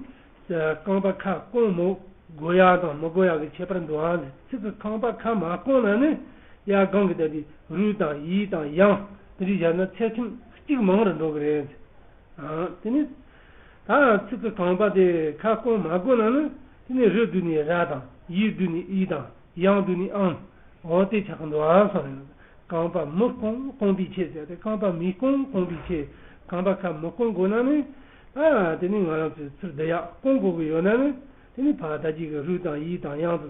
རྐང་པ་ཁ་སྐོང་མི་དགོས་ཡག་དང་མི་དགོས་ཡག་གི་ཁྱད་པར་འདུག་ཨ། ཚིག་གི་རྐང་པ་ཁ་མ་སྐོང་ན་ནི་ཡར་སྒང་གི་ད་དེ་རུ་དང་ཡི་དང་ཡང་དེ་འདྲའི་བཞག་ན་ཚེག་ཁྱིམ་གཅིག་མང་རུ་འགྲོ་གི་རེད། དེ་ནི་ད་ཚིག་གི་རྐང་པ་དེ་ཁ་སྐོང་མ་དགོས་ན་ནི་དེ་ནི་རུ་བསྡུས་ནས་ར་དང་ཡི་བསྡུས་ནས་ཨི་དང་ཡང་བསྡུས་ནས་ཨང་། འོ་དེ་ཆགས་ཀྱི་འདུག་ཨ་གསུངས་རེད། རྐང་པ་མི་རྐང་རྐང་པའི་ཆེད་ཟེར་ཏེ་རྐང་པ་མི་རྐང་རྐང་པའི་ཆེད། རྐང་པ་ཁ་མི་སྐོང་དགོས་ན་ནི་ཨ་དེ་ནི་ང་རང་ཚོས་ཚུར་བསྡུ་ཡག་སྐོང་དགོས་ཀྱི་ཡོད་ན་ནི་དེ་ནི་ཕར་ད་ཅིག་གི་རུ་དང་ཡི་དང་ཡང་དུ་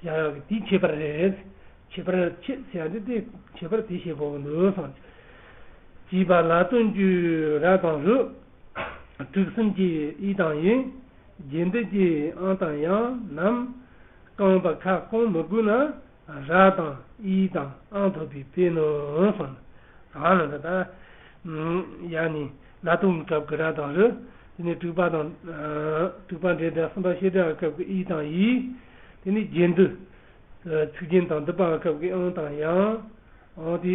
བཞག་ཡག་གི་དེའི་ཁྱད་པར་རེད། ཁྱད་པར་ཆེ་ཟེར་ཡ་དེ་དེ་ཁྱད་པར་དེ་བཤད་དགོས་ཀྱི་འདུག་གསུངས། བྱིས་པ་ལ་དོན་གྱི་ར་དང་རུ། དྲུག་གསུམ་གྱི་ཨི་དང་ཡི། རྗེས་འདོད་ཀྱི་ཨང་དང་ཡང་རྣམས། རྐང་པ་ཁ་སྐོང་མི་དགོས་ན། ར་དང་ཨི་དང་ཨང་ཐོབ་པའི་དཔེ་ནི་གསུངས། གང་ལ་ད་ཡ་ནི་ལ་དོན་གྱི་སྐབས་ཀྱི་ར་དང་རུ། དེ་ནས་དྲུག་པ་དང་དྲུག་པ་འབྲེལ་སྒྲ་གསུམ་པ་བྱེད་སྒྲ་གི་སྐབས་ཀྱི་ཨི་དང་ཡི། དེ་ནས་རྗེས་འདོད། ཚིག་རྒྱན་དང་བསྡུ་བའི་སྐབས་ཀྱི་ཨང་དང་ཡང་། ཨང་དེ་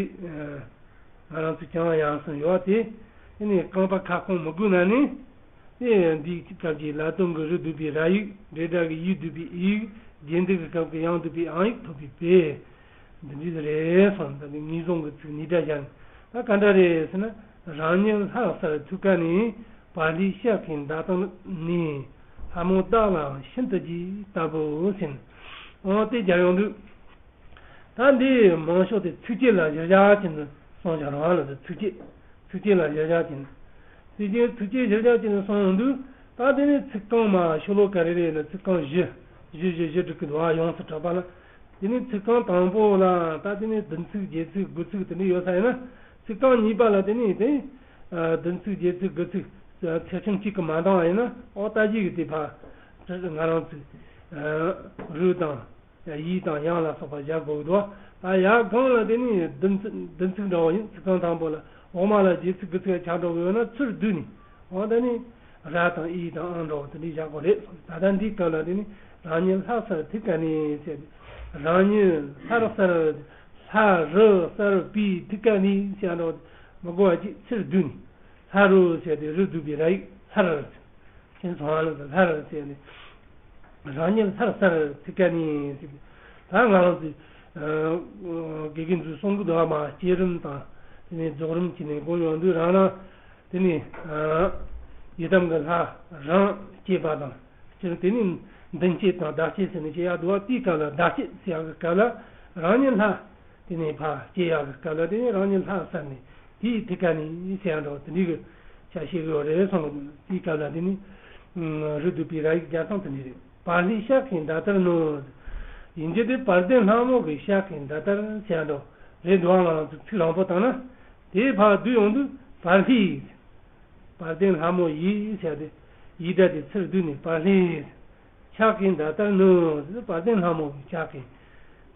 ང་རང་ཚོ་ཀྱང་ཡང་གསུམ་ཡོད་དེ། དེ་ནས་རྐང་པ་ཁ་སྐོང་མི་དགོས་ན་ནི། དེ་འདིའི་སྐབས་ཀྱི་ལ་དོན་གྱི་རུ་བསྡུས་པའི་ར་ཡིག་འབྲེལ་སྒྲ་གི་ཡིག་བསྡུས་པའི་ཡིག་རྒྱན་སྡུད་ཀྱི་སྐབས་ཀྱི་ཡང་བསྡུས་པའི་ཨང་ཡིག་ཐོབ་པའི་དཔེ། འདི་འདྲ་རེད་སོང་། ད་ནི་ངེས་བཟུང་གི་ཚིག་ནི་སྒྲ་སྦྱར་ནས། ད་ག་འདྲ་རེད་ཟེར་ན། རང་ཉིད་ལྷ་གསར་ཐུགས་ཀ་ནས། བར་ལྷའི་ཞལ་གྱི་མདའ་དར་ནས། ལྷ་མོ་བདག་ལའང་ཤིན་ཏུ་རྗེ་ལྟ་བུ་ཟེར། འོ་དེ་སྦྱར་ཡོང་དུས། ད་འདི་མང་ཤོས་དེ་ཚིགས་བཅད་ལ་གཞིར་བཞག་བྱས་ནས་གསུངས་བཞག་རང་ལ་ཚིགས་བཅད། ཚིགས་བཅད་ལ་གཞིར་བཞག་བྱས་ནས། ཚིགས་བཅད་ཚིགས་བཅད་གཞིར་བཞག་བྱས་ནས་གསུངས་ཡོང་དུས། ད་དེ་ནི་ཚིག་རྐང་མ་ཤོ་ལོ་ཀ་རེ་རེ་ལ་ཚིག་རྐང་བཞི། བཞི་བཞི་བཞི་འགྲིག་གི་འདུག་ཨ། ཡོངས་སུ་གྲགས་པ་ལ། དེ་ནི་ཚིག་རྐང་དང་པོ་ལ་ད་དེ་ནི་བདུན་ཚིག་བརྒྱད་ཚིག་དགུ་ཚིག་དེ་འདྲ་ཡོད་ས་ཡིན་ན། ཚིག་རྐང་གཉིས་པ་ལ་དེ་ནི་དེ། བདུན་ཚིག་བརྒྱད་ཚིག་དགུ་ཚིག་ཚེག་ཆུང་གཅིག་གི་མ་འདང་བ་ཡིན་ན། ཨོ་ད་གཞི་གི་དེ་ཕར་ང་རང་ཚོས་རུ་དང་ཡིག་དང་ཡང་ལ་སོགས་པ་བཞག་དགོས་འདུག་ད་ཡར་སྒང་ལ་དེ་ནི་བདུན་ཚིག་བདུན་ཚིག་འདྲ་བོ་ཡིན། ཚིག་རྐང་དང་པོ་ལ། འོག་མ་ལ་བརྒྱད་ཚིག་དགུ་ཚིག་ཆགས་འགྲོ་གི་ཡོད་ན། ཚུར་བསྡུས་ནས། འོ་ད་ནི་ར་དང་ཨི་དང་ཨང་འདྲ་བོ་དེ་འདྲ་བཞག་དགོས་རེད། ད་ལྟ་འདིའི་སྐབས་ལ་དེ་ནི་རང་ཉིད་ལྷ་གསར་ཐུགས་ཀ་ནས་ཟེར་ཏེ། རང་ཉིད་ལྷ་གསར། ལྷ་རུ་གསར་པའི་ཐུགས་ཀ་ནས་ཟེར་འདྲ་བོ་མི་དགོས་པ་ཅིག་ཚུར་བསྡུས་ནས། ལྷ་རུ་ཟེར་ཏེ་རུ་བསྡུས་པའི་ར་ཡིག་ལྷར། ཅན་སོང་བ་ལ་ལྷར་ཟེར་ནས། རང་ཉིད་ལྷར་གསལ་ཚིག་ཀ་ནས་ཟེར་ཏེ། ད་ང་རང་ཚོས་དགེ་རྒན་ཚོས་གསུང་གི་འདུག་བ། མ་བསྐྱེད་རིམ་དང་དེ་ནས་རྫོགས་རིམ་བྱས་ནས་སྒོམ་ཡོང་དུས། རང་རང་དེ་ནས་ཡི་དམ་གྱི་ལྷ་རང་བསྐྱེད་པ་དང་། སྤྱིར་དེ་ནས་མདུན་བསྐྱེད་དང་བདག་བསྐྱེད་ཟེར་ནས་བཤད་ཡག་འདུག་བ། དེའི་སྐབས་ལ་བདག་བསྐྱེད་ཟེར་ཡག་གི་སྐབས་ལ་རང་ཉིད་ལྷ། དེ་ནས་ཕར་བསྐྱེད་ཡག་གི་སྐབས་ལ་དེ་ནས་རང་ཉིད་ལྷ་གསལ་ནས་དེའི་ཐུགས་ཀ་ནས་ཟེར་ཡག་འདྲ་བོ་དེ་འདྲའི་གི་ཆ་ཤས་ཡོད་རེད་གསུངས། དེའི་སྐབས་ལ་དེ་ནི་རུ་བསྡུས་པའི་ར་ཡིག་རྒྱག་སྟངས་དེ་འདྲ་རེད། བར་ལྷའི་ཞལ་གྱི་མདའ་དར་ནོ། ཡིན་གྱི་དེ་དཔལ་ལྡན་ལྷ་མོ་གི་ཞལ་གྱི་མདའ་དར་ཟེར་ཡག་འདྲ་བོ་རེད་འདུག་ཨང་། ང་རང་ཚོ་ཚིག་རིང་པོ་བཏང་ན། དེ་ཕར་བསྡུས་ཡོང་དུས་བར་ལྷའི། བར་ལྡན་ལྷ་མོ་ཡི་ཟེར་ཏེ། ཡི་སྒྲ་དེ་ཚུར་བསྡུས་ནས་བར་ལྷའི། ཞལ་གྱི་མདའ་དར་ནོ། བར་ལྡན་ལྷ་མོ་ཞལ་གྱི་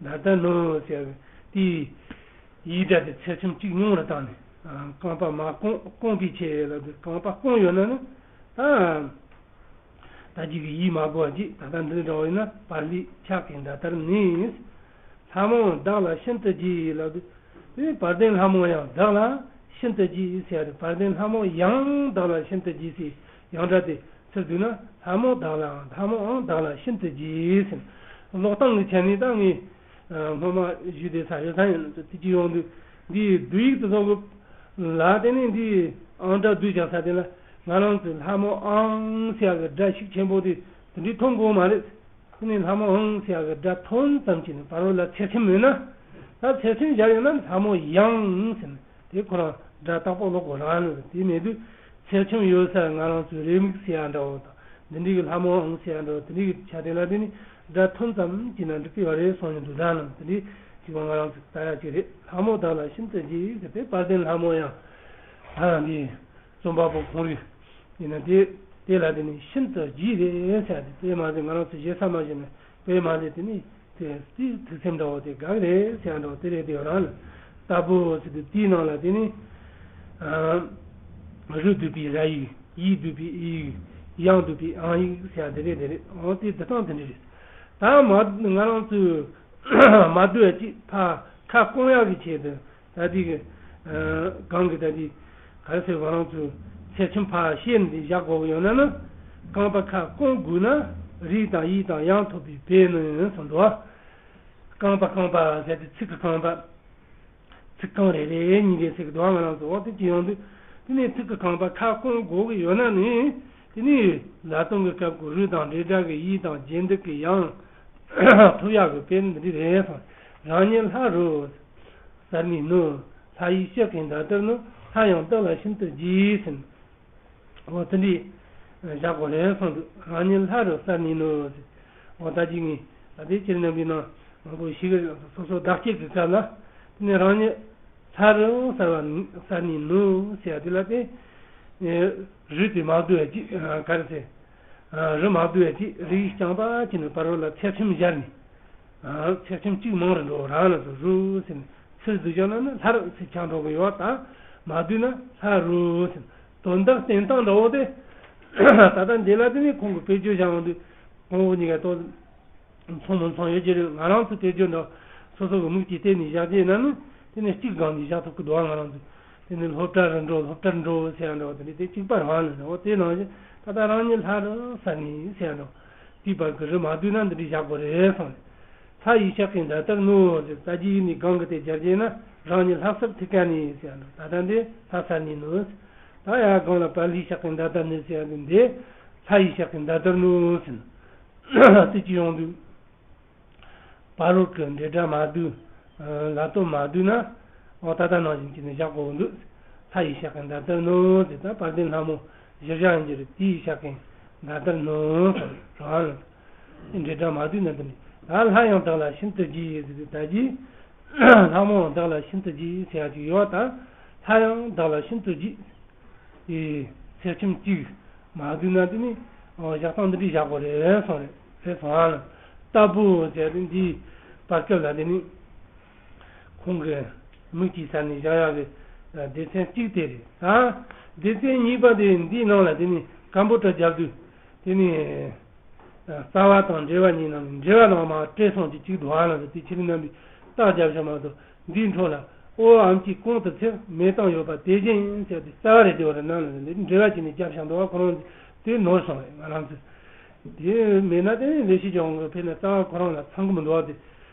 མདའ་དར་ནོ་ཟེར་བའི་དེའི་ཡི་སྒྲ་དེ་ཚེག་ཆུང་གཅིག་ཉུང་རུ་བཏང་ནས། རྐང་པ་མ་སྐོང་སྐོང་པའི་ཆེད་ལ། དེ་རྐང་པ་སྐོང་ཡོད་ན་ནི། ད་ད་ཅིག་གི་ཡིད་མ་གོ་བ་ཅིག་ད་ལྟ་འདི་འདྲ་བ་ཡིན་ན། བར་ལྷའི་ཞལ་གྱི་མདའ་དར་ནི། ལྷ་མོ་བདག་ལ་ཤིན་ཏུ་རྗེ་ལབ་དུས། དེ་བར་ལྡན་ལྷ་མོ་ཡང་བདག་ལ་ཤིན་ཏུ་རྗེ་ཟེར་ཏེ། བར་ལྡན་ལྷ་མོ་ཡང་བདག་ལ་ཤིན་ཏུ་རྗེ་ཟེར། ཡང་སྒྲ་དེ་ཚུར་བསྡུས་ན། ལྷ་མོ་བདག་ལའང་། ལྷ་མོའང་བདག་ལ་ཤིན་ཏུ་རྗེ་ཟེར། ཀློག་སྟངས་ཀྱི་ཆ་ནས་ད་ངས་སྔོན་མ་ཞུས་བསྡད་ས་ཡོད་ས་ཡིན་ན། དེ་གཅིག་ཡོང་དུས་འདིའི་བསྡུས་ཡིག་དེ་ཚོ་གི་ལ་དེ་ནས་འདིའི་ཨང་སྒྲ་བསྡུས་བཞག་ས་དེ་ལ། ང་རང་ཚོས་ལྷ་མོའང་ཟེར་ཡག་གི་སྒྲ་ཤུགས་ཆེན་པོ་དེ་དེ་འདྲའི་ཐོན་དགོས་མ་རེད། དེ་ནས་ལྷ་མོའང་ཟེར་ཡག་གི་སྒྲ་ཐོན་ཙམ་གྱིས་ནི་བར་བ་ལ་ཚེག་ཆུང་མེད་ན། ད་ཚེག་ཆུང་སྦྱར་ཡོད་ན་ལྷ་མོ་ཡང་ཟེར་ནས་དེ་ཁོ་རང་སྒྲ་དག་པོ་ཀློག་དགོས་རང་ནི། དེ་མེད་དུས་ཚེག་ཆུང་ཡོད་སར་ང་རང་ཚོའི་རེའུ་མིག་ཟེར་ཡག་འདྲ་བོ་དང་། འདི་འདྲའི་གི་ལྷ་མོའང་ཟེར་ཡག་འདྲ་བོ་དེ་འདྲའི་གི་ཆ་དེ་ལ་དེ་ནི་སྒྲ་ཐོན་ཙམ་གྱིས་ན་འགྲིག་གི་ཡོད་རེད་གསུངས་ཡོང་དུས། ད་ནང་དེ་འདྲའི་ཅིག་ང་རང་ཚོ་ལྟ་ཡག་ཅིག་རེད། ལྷ་མོ་བདག་ལ་ཤིན་ཏུ་རྗེ་ཟེར་ཏེ། བར་ལྡན་ལྷ་མོ་ཡང་ད་འདི། རྩོམ་པ་པོ་ཁོང་རང་ཡིན་ན་དེ་དེ་ལ་དེ་ནི་ཤིན་ཏུ་རྗེ་རེད་ཟེར་ཏེ། དེ་མ་ཟད་ང་རང་ཚོ་ཞེ་ས་མ་ཞུས་ན། དཔེ་མ་ཟད་དེ་ནི་དེ་རྩིས་ཐུགས་སེམས་འདྲ་བོ་དེ་དགའ་གི་རེད་ཟེར་འདྲ་བོ་དེ་རེད། དེ་རང་ལ་ལྟ་བུ་ཟེར་དུས། དེའི་ནང་ལ་དེ་ནི་རུ་བསྡུས་པའི་ར་ཡིག་ཡིག་བསྡུས་པའི་ཡིག་ཡང་བསྡུས་པའི་ཨང་ཡིག་ཟེར་དེ་རེད། དེ་རེད། འོ་དེ་བསྡུ་སྟངས་དེ་འདྲ་རེད། ད་མ་ང་རང་ཚོས་མ་བསྡུས་ཡག་ཅིག་ཕར་ཁ་སྐོང་ཡག་གི་ཆེད་དུ། ད་དེ་གི་གང་གི་ད་དེ་ག་རེ་ཟེར། ང་རང་ཚོས་ཚེག་ཆུང་ཕར་བཤད་ནས་བཞག་དགོས་ཀྱི་ཡོད་ན་ནི། རྐང་པ་ཁ་སྐོང་དགོས་ན། རིགས་དང་ཡིག་དང་ཡང་ཐོབ་པའི་དཔེ་ནི་གསུངས་འདུག་རྐང་པ་རྐང་པ་ཟེར་ཏེ་ཚིག་གི་རྐང་པ། ཚིག་རྐང་རེ་རེ་གཉིས་རེ་ཟེར་གི་འདུག་ང་རང་ཚོ། འོ་དེ་ཅི་ཡོང་དུས་དེ་ནས་ཚིག་གི་རྐང་པ་ཁ་སྐོང་དགོས་ཀྱི་ཡོད་ན་ནི། དེ་ནས་ལ་དོན་གྱི་སྐབས་ཀྱི་རུ་དང་འབྲེལ་སྒྲ་གི་ཡིག་དང་རྒྱན་སྡུད་ཀྱི་ཡང་ཐོབ་ཡག་གི་དཔེ་འདི་འདྲ་རེད་གསུངས། རང་ཉིད་ལྷ་རུ་གསལ་ནས་ནོ། ལྷ་ཡི་ཞལ་གྱི་མདའ་དར་ནོ། ལྷ་ཡང་བདག་ལ་ཤིན་ཏུ་རྗེ་ཟེར། འོ་དེ་འདྲའི་བཞག་དགོས་རེད་གསུངས་འདུག་རང་ཉིད་ལྷ་རུ་གསལ་ནས་ནོ་ཟེར། འོ་ད་ཅིག་ངས་ད་ལྟའི་སྤྱིར་རྣམ་པའི་ནང་མང་པོ་ཞིག་སོ་སོ་བདག་བསྐྱེད་ཀྱི་སྐབས་ལ། དེ་ནས་རང་ཉིད་ལྷ་རུ་གསལ་བ་གསལ་ནས་ནོ་ཟེར་ཡག་དེ་ལ་དེ། རུ་དེ་མ་བསྡུ་བ་ཅིག་ག་རེ་ཟེར། རུ་མ་བསྡུ་བ་ཅིག་རིགས་རྐྱང་པ་ཅིག་ནས་བར་བ་ལ་ཚེག་ཆུང་སྦྱར་ནས། ཚེག་ཆུང་གཅིག་མང་རུ་འགྲོ། རང་ལ་དུ་རུ་ཟེར་ནས་ཚུར་བསྡུས་བཞག་ན་ནི་ལྷར་ཚིག་ཆགས་འགྲོ་གི་ཡོད། ད་མ་བསྡུས་ན་ལྷ་རུ་ཟེར། དོན་དག་བསྟན་སྟངས་འདྲ་བོ་དེ། ད་ལྟ་འདི་ལ་དེ་ནི་ཁོང་གི་དཔེ་བརྗོད་བྱ་ཡོང་དུས། གོང་བུ་གཉིས་ཀ་ཏོ། མཚུངས་མི་མཚུངས་ཡོད་ཀྱི་རེད། ང་རང་ཚོ་དེ་རྒྱུ་འདྲ་སོ་སོ་གི་མིག་གིས་བལྟས་ནས་བཞག་རྒྱུ་ཡིན་ན་ནི་དེ་ནི་གཅིག་སྒང་ནས་བཞག་ཐུབ་ཀྱི་འདུག་ང་རང་ཚོ་དེ་ནི་སློབ་གྲྭ་རུ་འགྲོ། སློབ་གྲྭར་འགྲོ་ཟེར་ཡ་འདྲ་བ་དེ་ནི་དེ་གཅིག་པ་རང་ལ་འདྲ་བ། དེ་ནང་བཞིན་ད་ལྟ་རང་ཉིད་ལྷ་རུ་གསལ་ནས་ཟེར་ཡ་འདྲ་བ། དེའི་བར་གྱི་རི་མ་བསྡུས་ན་འདི་འདྲའི་བཞག་དགོས་རེད་གསུངས་ནས། ལྷ་ཡི་ཞལ་སྐད་འདི་ལྟར་ནོ་ཟེར། ད་རྒྱུ་ཡིན་ནི་སྒང་གི་དེ་སྦྱར་རྒྱུ་ཡིན་ན་རང་ཉིད་ལྷ་གསལ་ཐུགས་ཀ་ནས་ཟེར་ཡ་འདྲ་བ། ད་ལྟ་འདི་ལྷ་གསལ་ནས་ནོ་ཟེར། ད་ཡ་སྒང་ལ་བ་ལྷའི་ཞལ་སྐད་འདི་ལྟར་ནི་ཟེར་ཡ་འདི་འདི་ལྷ་ཡི་ཞལ་སྐད་འདི་ལྟར་ནོ་ཟེར་ན། དེ་ཅི་ཡོང་དུས། བ་རོལ་གྱི་འབྲེལ་སྒྲ་མ་བསྡུས། ལ་སྟོད་མ་བསྡུས་ན། འོ་ད་ལྟ་ནང་བཞིན་གྱི་ནི་བཞག་དགོས་འདུག་ལྷ་ཡི་ཞལ་སྐད་འདི་ལྟར་ནོ་ཟེར། ད་དཔལ་ལྡན་ལྷ་མོ་གཞིར་བཞག་ཡིན་གྱི་རེད། དེའི་ཞལ་སྐད་འདི་ལྟར་ནོ་ཟེར་རང་ལ། འབྲེལ་སྒྲ་མ་བསྡུས་ན་འདི་ནི། ད་ལྷ་ཡང་བདག་ལ་ཤིན་ཏུ་རྗེ་ཟེར་དུས་ད་རྒྱུ། ལྷ་མོ་ཡང་བདག་ལ་ཤིན་ཏུ་རྗེ་ཟེར་ཡ་ཅིག་ཡོད། ད་ལྷ་ཡང་བདག་ལ་ཤིན་ཏུ་རྗེ། དེ་ཚེག་ཁྱིམ་གཅིག་མ་བསྡུས་ན་དེ་ནི་བཞག་སྟངས་འདི་འདྲའི་བཞག་དགོས་རེད་གསུངས་རེད། རེད་སོང་ཨ་ལ། ལྟ་བུ་ཟེར་དེ་འདིའི་བར་སྐབས་ལ་དེ་ནི་ཁོང་གི་མིག་གིས་གསལ་ནས་བཞག་ཡག་གི་སྡེ་ཚན་གཅིག་དེ་རེད། ད་སྡེ་ཚན་གཉིས་པ་དེ་འདིའི་ནང་ལ་དེ་ནི་སྐམ་པོ་གྲ་རྒྱབ་དུས་དེ་ནི། རྩ་བ་དང་འབྲེལ་བ་གཉིས་ནང་ནས་འབྲེལ་བ་ནང་མ་སྤྲད་སོང་ཅིག་གཅིག་འདུག་ཨ་ལ། དེ་ཕྱི་རིམ་རྣམ་པའི་རྟགས་རྒྱབ་བཞག་མ་གཏོགས་འདིའི་འཕྲོ་ལ་ཨོ་འམ་གྱི་གོང་དུ་ཚེག་མེ་དང་ཡོད་པ་དེ་བཞིན་ཟེར་ཏེ་རྩ་བ་རེད། དེ་བར་ན་ལ་འབྲེལ་བ་བྱས་ནས་རྒྱབ་བཞག་འདུག་བ། ཁོ་རང་དེ་ནོར་སོང་བས་ང་རང་ཚོས། དེ་མེད་ན་དེ་ནི་ལས་བྱེད་ཀྱི་དབང་གིས་ཕེབས་ན་རྩ་བ་ཁོ་རང་ལ་ཚང་གི་མི་འདུག་བ། དེ་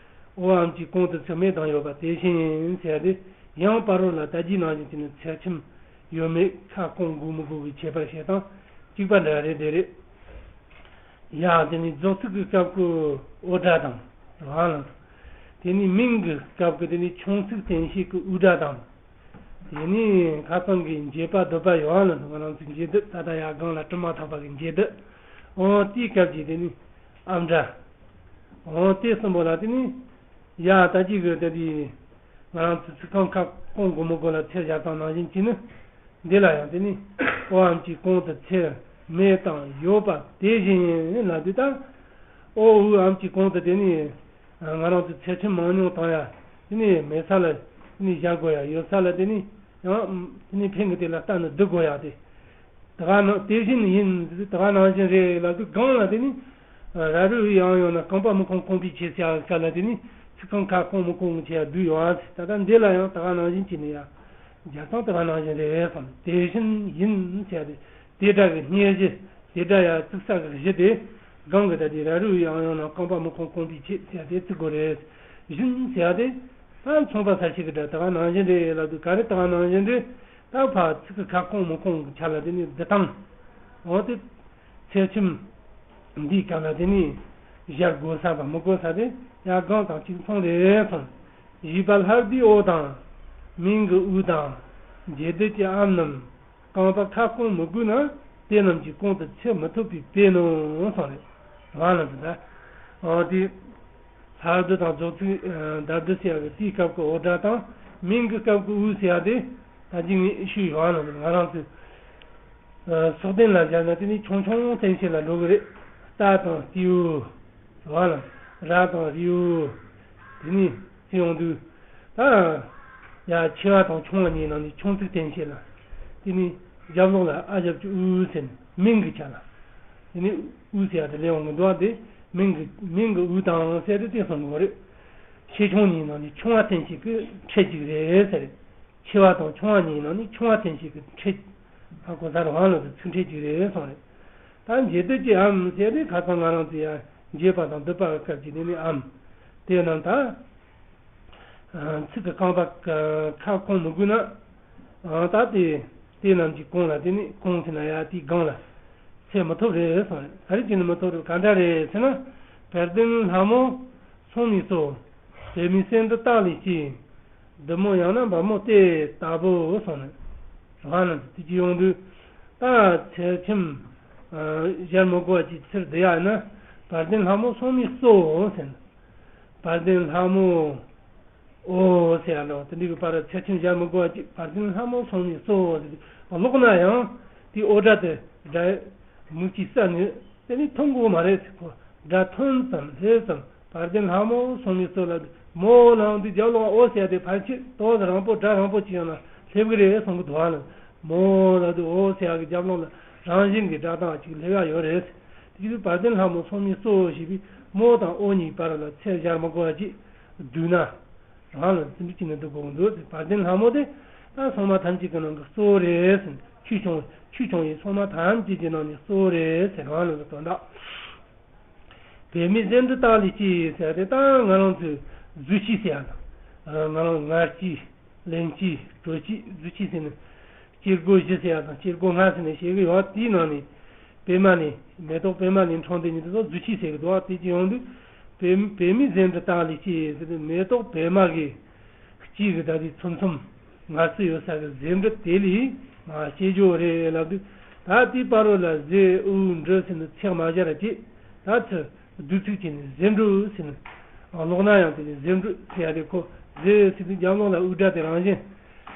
ཨོ་འམ་གྱི་གོང་དུ་ཚེག་མེ་དང་ཡོད་པ་དེ་བཞིན་ཟེར་ཏེ་ཡང་བ་རོལ་ལ་ད་རྒྱུའི་ནང་བཞིན་བྱས་ནས་ཚེག་ཁྱིམ་ཡོད་མེད་ཁ་སྐོང་དགོས་མི་དགོས་ཀྱི་ཁྱད་པར་བཤད་སྟངས་གཅིག་པ་འདྲ་རེད། དེ་རེད། ཡ། དེ་ནི་རྫོགས་ཚིག་གི་སྐབས་ཀྱི་འོ་སྒྲ་དང་། རང་ལ། དེ་ནི་མིང་གི་སྐབས་ཀྱི་དེ་ནི་ཆུང་ཚིག་བརྟན་བྱེད་ཀྱི་འུ་སྒྲ་དང་། དེ་ནི་ཁ་སང་གི་འབྱེད་པ་སྡུད་པ་ཡོད་ཨ་ལ། ང་རང་ཚོའི་འབྱེད་སྡུད་ད་ལྟ་ཡ་སྒང་ལ་གྲུབ་མ་ཐག་པ་གི་འབྱེད་སྡུད། འོ་དེའི་སྐབས་ཀྱི་དེ་ནི་ཨམ་སྒྲ། འོ་དེ་གསུམ་པོ་ལ་དེ་ནི། ཡ། ད་ཅི་གི་དེ་དེ། ང་རང་ཚོ་ཚིག་རྐང་ཁ་སྐོང་དགོས་མི་དགོས་ལ་ཚེག་བཞག་སྟངས་ནང་བཞིན་གྱི་ནི། འདི་ལ་ཡང་དེ་ནི། ཨོ་འམ་གྱི་གོང་དུ་ཚེག་མེ་དང་ཡོད་པ་དེ་བཞིན་ལ་འདི་ལྟར། ཨོ་འུ་འམ་གྱི་གོང་དུ་དེ་ནི། ང་རང་ཚོ་ཚེག་ཁྱིམ་མང་ཉུང་དང་ཡ། དེ་ནི་མེད་ས་ལ་དེ་ནི་བཞག་དགོས་ཡ། ཡོད་ས་ལ་དེ་ནི་ཡང་དེ་ནི་ཕན་གི་དེ་ལ་ལྟ་ནི་བསྡུ་དགོས་ཡ་དེ། ད་ག་ནང་དེ་བཞིན་ཡིན། ད་ག་ནང་བཞིན་རེད་ལབ་དུས་སྒང་ལ་དེ་ནི། ར་རུ་ཡང་ཡོང་ན་རྐང་པ་མི་ཁོང་རྐང་པའི་ཆེ་ཟེར་ཡ་ག་ལ་དེ་ནི་ཚིག་རྐང་ཁ་སྐོང་མི་སྐོང་གི་ཆེ་ཡ་བསྡུས་ཡོང་ཨ། ད་ལྟ་འདི་ལ་ཡང་ད་ག་ནང་བཞིན་བྱས་ནས་ཡ། རྒྱག་སྟངས་ད་ག་ནང་བཞིན་རེད་བསམ། དེ་བཞིན་ཡིན་ཟེར་ཡ་དེ། དེ་སྒྲ་གི་སྙན་གཞི། དེ་སྒྲ་ཡ་ཚིག་གསལ་གི་གཞི་དེ། སྒང་གི་ད་དེ་ར་རུ་ཡང་ཡོང་ན་རྐང་པ་མི་ཁོང་རྐང་པའི་ཆེ་ཟེར་ཡ་དེ་བརྩི་དགོས་རེད། བཞིན་ཟེར་ཡ་དེ། ད་མཚུངས་པ་གསལ་བྱེད་ཀྱི་སྒྲ་ད་ག་ནང་བཞིན་རེད་ལབ་དུས་ག་རེ་ད་ག་ནང་བཞིན་རེད། ད་ཕར་ཚིག་གི་ཁ་སྐོང་མི་སྐོང་གི་ཆ་ལ་དེ་ནི་བསྡུ་སྟངས། འོ་དེ། ཚེག་ཁྱིམ་འདིའི་སྐབས་ལ་དེ་ནི་སྦྱར་དགོས་ས་དང་མི་དགོས་ས་དེ་ཡང་སྒང་དང་གཅིག་མཚུངས་རེད་གསུངས། བཞི་པ་ལྷ་བསྡུས་ཨོ་དང་། མིང་གི་འུ་དང་། འབྱེད་སྡུད་ཀྱི་འམ་རྣམས་རྐང་པ་ཁ་སྐོང་མི་དགོས་ན་དེ་རྣམས་ཀྱི་གོང་དུ་ཚེག་མི་ཐོབ་པའི་དཔེ་ནོ་གསུངས་རེད། རང་ལ་འདི་ལྟར། འོ་དེ། ལྷ་བསྡུ་དང་རྫོགས་ཚིག་ལྡབ་བསྡུ་ཟེར་ཡག་གི་དེའི་སྐབས་ཀྱི་འོ་སྒྲ་དང་མིང་གི་སྐབས་ཀྱི་འུ་ཟེར་ཡག་དེ་ད་ཅི་ངས་ཞུས་ཡོད་ཨ་ལ། ང་རང་ཚོས་སྲོག་ལྡན་ལ་སྦྱར་ན་དེ་ནི་ཆུང་ཆུང་བསྟན་བྱེད་ལ་འགྲོ་གི་རེད། རྟ་དང་སྤྲེའུ། ར་ལ། ར་དང་རེའུ། དེ་ནི་ཅི་ཡོང་དུས། ད་ཡ་ཆེ་བ་དང་ཆུང་བ་གཉིས་ནང་ནས་ཆུང་ཚིག་བསྟན་བྱེད་ལ། དེ་ནི་རྒྱབ་ལོགས་ལ་ཨ་རྒྱབ་ཀྱི་འུ་ཟེར་ནས་མིང་གི་ཆ་ལ། དེ་ནི་འུ་ཟེར་ཡག་དེ་ལས་འོང་གི་འདུག་ཨ། དེ་མིང་གི་མིང་གི་འུ་དང་ཟེར་དེ་དེ་གསུང་གི་རེད། ཆེ་ཆུང་གཉིས་ནང་ནས་ཆུང་བ་བསྟན་བྱེད་ཀྱི་ཕྲད་ཅིག་རེད་ཟེར། ཆེ་བ་དང་ཆུང་བ་གཉིས་ནང་ནས་ཆུང་བ་བསྟན་བྱེད་ཀྱི་ཕྲད། ཧ་གོ་ས་རང་ལ་དེ་ཚིག་ཕྲད་ཅིག་རེད་གསུངས་རེད། ད་འབྱེད་སྡུད་ཀྱི་འམ་ཟེར་དེ་ཁ་སང་ང་རང་ཚོ་ཡང་འབྱེད་པ་དང་སྡུད་པ་གི་སྐབས་ཀྱི་དེ་ནི་འམ། དེ་རྣམས་ད། ཚིག་གི་རྐང་པ་ཁ་སྐོང་མི་དགོས་ན། ད་དེ་དེ་རྣམས་ཀྱི་གོང་ལ་དེ་ནི་གོང་ཟེར་ན་ཡ་དེའི་སྒང་ལ་ཚེག་མི་ཐོབ་རེད་གསུངས་རེད། ག་རེ་བྱས་ནས་མི་ཐོབ་རེད། ག་འདྲ་རེད་ཟེར་ན། བར་ལྡན་ལྷ་མོ་སྲུང་མའི་གཙོ། བྱད་མའི་སེན་འབྲུ་སྟག་ལས་སྐྱེས། བདུད་མོ་ཡང་ན་འབར་མོ་སྟེ་ལྟ་བུ་གསུངས་ནས། རང་ལ་དེ་ཅི་ཡོང་དུས། ད་ཚེག་ཁྱིམ་སྦྱར་མི་དགོས་པ་ཅིག་ཚུར་བསྡུ་ཡག་ཡིན་ན། བར་ལྡན་ལྷ་མོ་སྲུང་མའི་གཙོ་ཟེར་ན། བར་ལྡན་ལྷ་མོ། ཨོ་ཟེར་ཡག་འདྲ་བ་དེ་འདྲ་གི་བར་ཚེག་ཁྱིམ་སྦྱར་མི་དགོས་པ་ཅིག་བར་ལྡན་ལྷ་མོ་སྲུང་མའི་གཙོ་ཟེར་ཏེ་ཀློག་ན་ཡང་དེའི་འོ་སྒྲ་དེ་སྒྲ་མིག་གིས་གསལ་ནས་དེ་ནི་མཐོང་དགོས་མ་རེད་ཟེར། ཁོ་སྒྲ་ཐོན་ཙམ་སླེབས་ཙམ་བར་ལྡན་ལྷ་མོ་སྲུང་མའི་གཙོ་ལ་མོ་ལའང་འདི་རྒྱབ་ལོགས་ཨོ་ཟེར་ཡག་དེ་ཕལ་ཆེར་ཏོག་ཙམ་རིང་པོ་སྒྲ་རིང་པོ་ཅིག་ཡང་ན་སླེབས་གི་རེད་གསུང་གི་འདུག་ཨ་ལ། མོ་ལ་དེ་ཨོ་ཟེར་ཡག་གི་རྒྱབ་ལོགས་ལ་རང་བཞིན་གྱི་སྒྲ་གདངས་ཅིག་སླེབས་ཡག་ཡོད་རེད། དེ་བར་ལྡན་ལྷ་མོ་སྲུང་མའི་གཙོ་ཞེས་པའི་ མོ་དང་འོ་གཉིས་བར་ལ་ཚད་སྦྱར་མི་དགོས་པ་ཅིག་བསྡུས་ན། རང་ལ་ཟིན་བྲིས་ཀྱི་ནི་འདུག་དགོངས་འདུག་དཔལ་ལྡན་ལྷ་མོ་དེ་ད་སྲུང་མ་ཐམས་ཅད་ཀྱི་ནང་གི་གཙོ་བོ་རེད་ཟེར། ཆོས་སྐྱོང་ཆོས་སྐྱོང་བའི་སྲུང་མ་ཐམས་ཅད་ཀྱི་ནང་ནས་གཙོ་བོ་རེད་ཟེར། རང་ལ་གི་དོན་དག་བེ་མའི་ཟེའུ་འབྲུ་དག་ལས་སྐྱེས་ཟེར་ཏེ། ད་ང་རང་ཚོའི་གཟུགས་ཅན་ཟེར་ཡ་དང་། ང་རང་ངར་སྐྱེས། ལན་གཅིག་དྲོ་སྐྱིད་གཟུགས་ཅན་ཟེར་ནས། སྐྱེ་སྒོ་བཞི་ཟེར་ཡ་དང་སྐྱེ་སྒོ་ལྔ་ཟེར་ནས་བཤད་གི་ཡོད། དེའི་ནང་ནས་པད་མ་ནས་མེ་ཏོག་པད་མ་ནས་འཁྲུངས་དེ་ཉིད་དུ་གཟུགས་ཅན་ཟེར་གི་འདུག་དེ་ཅི་ཡོང་དུས་བེ་བེ་མའི་ཟེའུ་འབྲུ་དག་ལས་སྐྱེས་ཟེར་ཏེ། མེ་ཏོག་པད་མ་གི་སྐྱེས་གི་ད་དེ་ཚོམ་ཚོམ་ངར་སི་ཡོད་ས་གི་ཟེའུ་འབྲུ་དེ་ལས་མ་སྐྱེ་རྒྱུ་རེད་ལབ་དུས། ད་དེའི་བར་རོ་ལ་ཟེའུ་འབྲུ་ཟེར་ནས་ཚེག་མ་སྦྱར་ར་ཅིག་ད་ཚུར་བསྡུས་ཚིག་བྱས་ནས་ཟེའུ་འབྲུ་ཟེར་ནས། ཀློག་ན་ཡང་དེ་ནི་ཟེའུ་འབྲུ་ཟེར་ཡ་དེ་ཁོ་ཟེར་ཟེར་དུས་རྒྱབ་ལོགས་ལ་དབུ་སྐྲ་དེ་རང་བཞིན་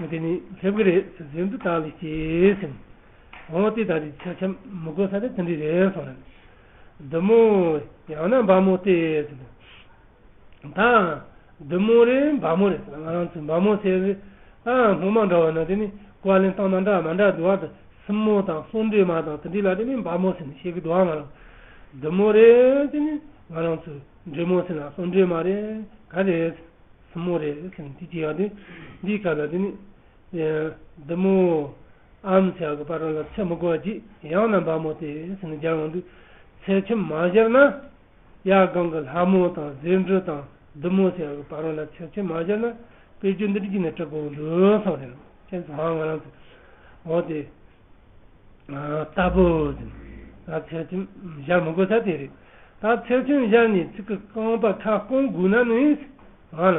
དེ་ནི་སླེབས་གི་རེད་ཟེར། ཟེའུ་འབྲུ་དག་ལས་སྐྱེས་ཟེར་ནས། འོ་དེ་ད་དེ་ཚེག་ཆེན་མི་དགོས་ས་དེ་དེ་འདྲ་རེད་སོང་ནས། བདུད་མོ་ཡང་ན་འབའ་མོ་སྟེ་ཟེར་ནས། ད་བདུད་མོ་རེད། འབའ་མོ་རེད་ཟེར། ང་རང་ཚོའི་འབའ་མོ་ཟེར་རེད། ད་སྔོན་མ་འདྲ་བ་ན་དེ་ནི་བཀའ་ལན་བཏང་ན་འདྲ་མ་འདྲ་འདུག་བ། ད་སྲིན་མོ་དང་གསུམ་འདྲེས་མ་དང་དེ་འདྲ་ལ་དེ་ནི་འབའ་མོ་ཟེར་ནས་བཤད་གི་འདུག་བ། ང་རང་བདུད་མོ་རེད། དེ་ནི་ང་རང་ཚོའི་འདྲེ་མོ་ཟེར་ན་གསུམ་འདྲེས་མ་རེད། ག་རེད། སྲིན་མོ་རེད་ཟེར་ནས་དེ་བྱས་ཡོད་དུས། འདིའི་སྐབས་ལ་དེ་ནི་བདུད་མོ་འམ་ཟེར་གི་བར་རོ་ལ་ཚེག་མི་དགོས་པ་ཅིག་ཡང་ན་འབའ་མོ་སྟེ་ཟེར་ནས་སྦྱར་ཡོང་དུས། ཚེག་ཆེན་མ་སྦྱར་ན། ཡ་གང་གི་ལྷ་མོ་དང་ཟེའུ་འབྲུ་དང་བདུད་མོ་ཟེར་བའི་བར་རོ་ལ་ཚེག་ཆེན་མ་སྦྱར་ན། དཔེ་བརྗོད་འདི་འདྲ་ཅིག་ནས་འབྲི་དགོས་འདུག་སོང་རེད། ཁྱེད་ཚོ་ཧང་ང་རང་ཚོ་འོ་དེ་ལྟ་བུ་ཟིན། ད་ཚེག་ཆེན་སྦྱར་མི་དགོས་ས་དེ་རེད། ད་ཚེག་ཆེན་སྦྱར་ནས་ཚིག་གི་རྐང་པ་ཁ་སྐོང་དགོས་ན་ནི། ཧང་ལ་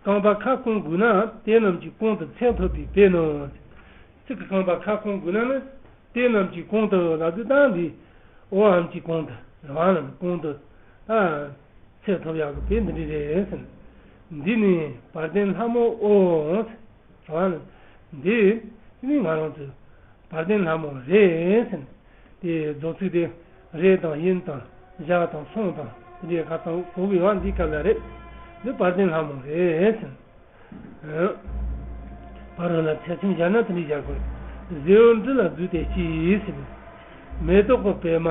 རྐང་པ་ཁ་སྐོང་དགོས་ན། དེ་རྣམས་ཀྱི་གོང་དུ་ཚེག་ཐོབ་པའི་དཔེ་ནི། ཚིག་གི་རྐང་པ་ཁ་སྐོང་དགོས་ན་ནི། དེ་རྣམས་ཀྱི་གོང་དུ་ལབ་དུས་ད་འདི་འོ་འམ་གྱི་གོང་དུ། རང་རྣམས་གོང་དུ་ད་ཚེག་ཐོབ་ཡག་གི་དཔེ་འདི་འདྲ་རེད་ཟེར། འདི་ནི་དཔལ་ལྡན་ལྷ་མོའོ། རང་རྣམས་འདི་ནི་ང་རང་ཚོའི་དཔལ་ལྡན་ལྷ་མོ་རེད་ཟེར། དེ་རྫོགས་ཚིག་དེ་རེད་དང་ཡིན་དང་བཞག་དང་སོང་དང་དེ་འདྲའི་ཁ་ཚང་གོ་གི་ཡོད། འདི་སྐབས་ལ་རེད། འདི་དཔལ་ལྡན་ལྷ་མོ་རེད་ཟེར། བར་རོ་ལ་ཚེག་ཆེན་སྦྱར་ན་དེ་འདྲ་སྦྱར་དགོས། ཟེའུ་འབྲུ་ལ་བསྡུས་ཏེ་སྐྱེས་ཟེར། མེ་ཏོག་གི་པད་མ།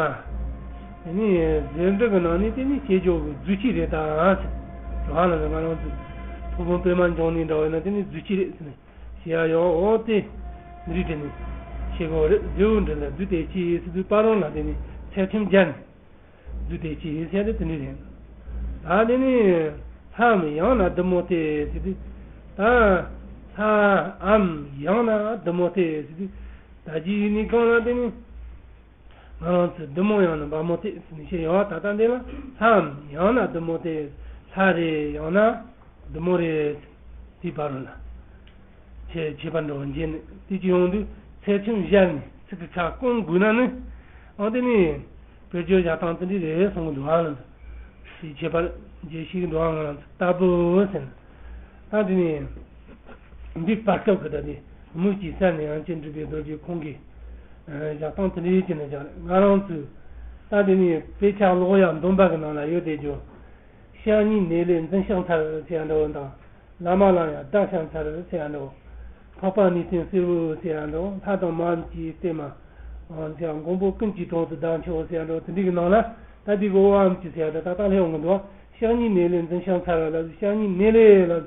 དེ་ནི་ཟེའུ་འབྲུ་གི་ནང་ནས་དེ་ནི་སྐྱེ་ལྗོངས་ཀྱི་རྫུས་སྐྱེས་རེད་ད་ཟེར། རང་ལ་ང་རང་ཚོ་ཕུག་པའི་པད་མ་འབྱུང་གནས་འདྲ་བས་ན་དེ་ནི་རྫུས་སྐྱེས་རེད་ཟེར་ནས་བཤད་ཡ་ཡོད། འོ་དེ་འདི་རིགས་དེ་ནི་ཤེས་དགོས་རེད། ཟེའུ་འབྲུ་ལ་བསྡུས་ཏེ་སྐྱེས་ཟེར་དུས་བར་རོ་ལ་དེ་ནི་ཚེག་ཆེན་སྦྱར་ནས། བསྡུས་ཏེ་སྐྱེས་ཟེར་ཏེ་དེ་འདྲ་རེད། ད་དེ་ནི་ལྷའམ་ཡང་ན་བདུད་མོ་སྟེ་ཟེར་དུས། ད་ལྷའམ་ཡང་ན་བདུད་མོ་སྟེ་ཟེར་དུས། ད་ཅི་ཡིན་ནི་གང་ལ་དེ་ནི་ང་རང་ཚོ་བདུད་མོ་ཡང་ན་འབའ་མོ་སྟེ་ཟེར་ནས་བཤད་ཡོད། ད་ལྟ་འདི་ལ་ལྷའམ་ཡང་ན་བདུད་མོ་སྟེ། ལྷ་རེད་ཡང་ན་བདུད་མོ་རེད། དེའི་བར་རོ་ལ། ཁྱད་ཁྱད་པར་འདྲ་བ་འབྱེད་ནས་དེ་ཅི་ཡོང་དུས་ཚེག་ཆེན་སྦྱར་ནས་ཚིག་གི་ཁ་སྐོང་དགོས་ན་ནི། ཨང་དེ་ནི་དཔེ་བརྗོད་བྱ་སྟངས་དེ་འདྲ་རེད་གསུང་གི་འདུག་ཨང་ལ། དེ་ཁྱད་པར་འབྱེད་ཤེས་ཀྱི་འདུག་ཨང་ལ་ལྟ་བུ་ཟེར་ན། ད་དེ་ནི་འདི་བར་སྐབས་ཀྱི་ད་དེ་མུ་ཅི་ས་ནས་ཡང་ཅི་འབྲི་བའི་རྡོ་རྗེ་ཁོང་གིས་བྱ་སྟངས་དེ་འདྲ་ཡོད་ཀྱི་ན་བྱ་ང་རང་ཚོས་ད་དེ་ནི་དཔེ་ཆ་ཀློག་ཡག་འདོན་པ་གི་ནང་ལ་ཡོད་དེ་རྒྱུ། ཕྱག་གཉིས་ནས་ལས་འཛིན་ཕྱག་འཚལ་ཟེར་ཡ་འདྲ་བོ་དང་། བླ་མ་ལ་ཡང་བདག་ཕྱག་འཚལ་ཟེར་ཡ་འདྲ་བོ། འཕགས་པ་ནི་སྟེང་གསལ་བོ་ཟེར་ཡ་འདྲ་བོ། ལྷ་དང་མ་འམ་ཅིའི་སྟེང་མ། ཟེར་ཡ་མགོན་པོ་ཀུན་གྱི་དྲུང་དུ་བདག་མཆིའོ་ཟེར་ཡ་འདྲ་བོ་དེ་འདྲ་གི་ནང་ལ་ད་འདི་གི་འོ་འམ་ཅི་ཟེར་ཡ་འདྲ་ད་ལྟ་སླེབས་འོང་གི་འདུག་ཕྱག་གཉིས་ནས་ལས་འཛིན་ཕྱག་འཚལ་ལ་ཕྱག་གཉིས་ནས་ལས་ལ།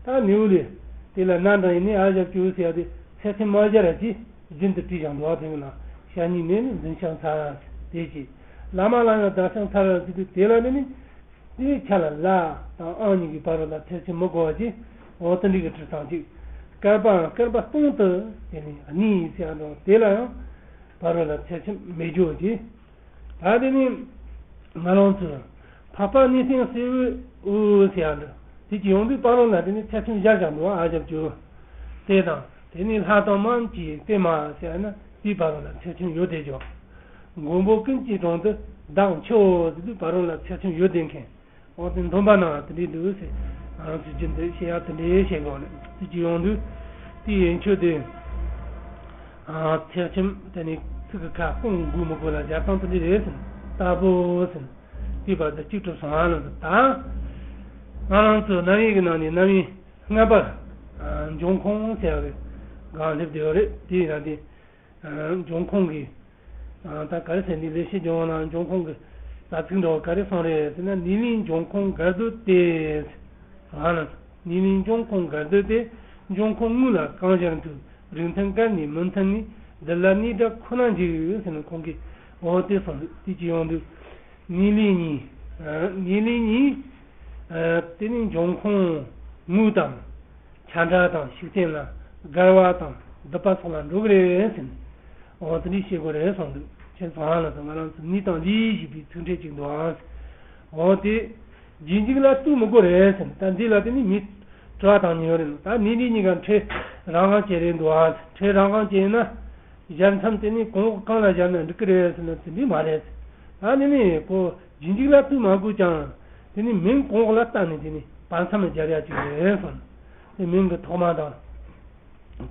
ད་ནེའུ་ལས་དེ་ལ་ན་འདྲ་ཡིན་ནི་ཨ་ཞབས་ཀྱུ་ཟེར་ཡ་དེ་ཚེག་ཆེན་མ་སྦྱར་ར་ཅི་རྒྱུན་དུ་བྲིས་བཞག་འདུག་དེ་གི་ནང་ཕྱག་གཉིས་ནས་ལས་འཛིན་ཕྱག་འཚལ་དེ་ཅི། བླ་མ་ལ་ཡང་བདག་ཕྱག་འཚལ་ཟེར་དུས་དེ་ལ་ནི་ནི། དེའི་ཆ་ལ་ལ་དང་ཨང་གཉིས་ཀྱི་བར་ལ་ཚེག་ཆེན་མི་དགོས་པ་ཅིག་འོ་དེ་འདྲ་གི་བྲིས་སྟངས་ཅིག་བསྐལ་པའམ་བསྐལ་པ་སྟོང་དུ་དེ་ནི་གནས་ཟེར་ཡ་འདྲ་བོ་དེ་ལ་ཡང་བར་ལ་ཚེག་ཆེན་མེད་རྒྱུ་ཅིག་ད་དེ་ནི་ང་རང་ཚོས་འཕགས་པ་ནི་སྟེང་གསལ་བའི་འོ་ཟེར་ཡ་འདྲ་དེ་ཅིག་ཡོང་དུས་བར་ལ་དེ་ནི་ཚེག་ཆེན་སྦྱར་བཞག་འདུག་ཨ་ཞབས་ཀྱུ་དེ་དང་། དེ་ནི་ལྷ་དང་མ་འམ་ཅིའི་སྟེང་མ་ཟེར་ན་དེའི་བར་ལ་ཚེག་ཆེན་ཡོད་དེ་ཅོག་མགོན་པོ་ཀུན་གྱི་དྲུང་དུ་བདག་མཆིའོ་ཟེར་དུས་བར་ལ་ཚེག་ཆེན་ཡོད་དེ་མཁན། འོ་དེ་འདོན་པ་ནང་དེ་འདྲའི་འདུག་ཟེར། ང་རང་ཚོས་རྒྱུན་དུ་བཤད་ཡག་དེ་འདྲའི་བཤད་དགོས་ནས་དེ་ཅི་ཡོང་དུས། དེའི་ཡན་ཆོད་དེ། ཚེག་ཆེན་དེ་ནི་ཚིག་གི་ཁ་སྐོང་དགོས་མི་དགོས་ལ་སྦྱར་སྟངས་དེ་འདྲ་རེད་ཟེར། ལྟ་བུ་ཟེར། དེའི་བར་དུ་གཅིག་གྲུབ་སོང་ཨ་ལ་འདུག་ད་ང་རང་ཚོ་རྣམ་དབྱེ་གི་ནང་ནས་རྣམ་དབྱེ་ལྔ་པར། འབྱུང་ཁུངས་ཟེར་བའི་སྒང་སླེབས་བསྡད་ཡོད་རེད། དེ་ཡིན་ན་དེ། འབྱུང་ཁུངས་ཀྱི། ད་ག་རེ་ཟེར་ནི་ལས་བྱེད་འབྱུང་བ་ན་འབྱུང་ཁུངས་ཀྱི། ད་ཚིག་འདྲ་བོ་ག་རེ་གསུངས་རེད་ཟེར་ན། ནི་ལིང་འབྱུང་ཁུངས་གར་སྡོད་དེ། ཨ་ནི། ནི་ལིང་འབྱུང་ཁུངས་གར་སྡོད་དེ། འབྱུང་ཁུངས་དངོས་ལ་གང་ཤར་མཐུ། རིགས་མཐུན་གར་ནི་མི་མཐུན་ནི། འདི་ལ་ནི་སྒྲ་ཁོ་ན་འཇུག་ཟེར་ནས་ཁོང་གིས་འོ་དེ་གསུངས་འདུག་དེ་ཅི་ཡོང་དུས། ནི་ལིང་གཉིས། ནི་ལིང་གཉིས། དེ་ནི་འབྱུང་ཁུངས་དངོས་དང་། ཆ་འདྲ་དང་ཤུགས་བསྟན་ལ་བརྒལ་བ་དང་སྡུད་པ་སོགས་ལ་འགྲོ་གི་རེད་ཟེར་ནས། འོ་དེ་འདྲའི་བཤད་དགོས་རེད་གསུངས་འདུག་ཁྱེད་ཚོ་ཧང་ལ་དང་ང་རང་ཚོ་ནི་དང་ལིའི་ཞེས་པའི་ཚིག་ཕྲད་ཅིག་འདུག་ཨང་། འོ་དེ་རྗེས་འཇུག་ལ་ལྟོས་མི་དགོས་རེད་ཟེར་ནས། ད་འདི་ལ་དེ་ནི་མི་དྲི་བ་དང་ཉེ་བ་རེད། ད་ནི་ལིང་གཉིས་ཀ་ཕྲད་རང་དབང་ཅན་རེད་འདུག་ཨང་། ཕྲད་རང་དབང་ཅན་ཡིན་ན། སྦྱར་མཚམས་དེ་ནི་གོང་འོག་གང་ལ་སྦྱར་ན་འགྲིག་གི་རེད་ཟེར་ན་དེ་འདྲ་མ་རེད། ད་དེ་ནི་ཁོ་རྗེས་འཇུག་ལ་ལྟོས་མ་དགོས་ཀྱང་། དེ་ནི་མིང་གོང་འོག་ལ་བལྟས་ནས་དེ་ནི་བར་མཚམས་སྦྱར་ཡ་ཅིག་རེད་གསུངས། དེ་མིང་གི་ཐོག་མ་དང་།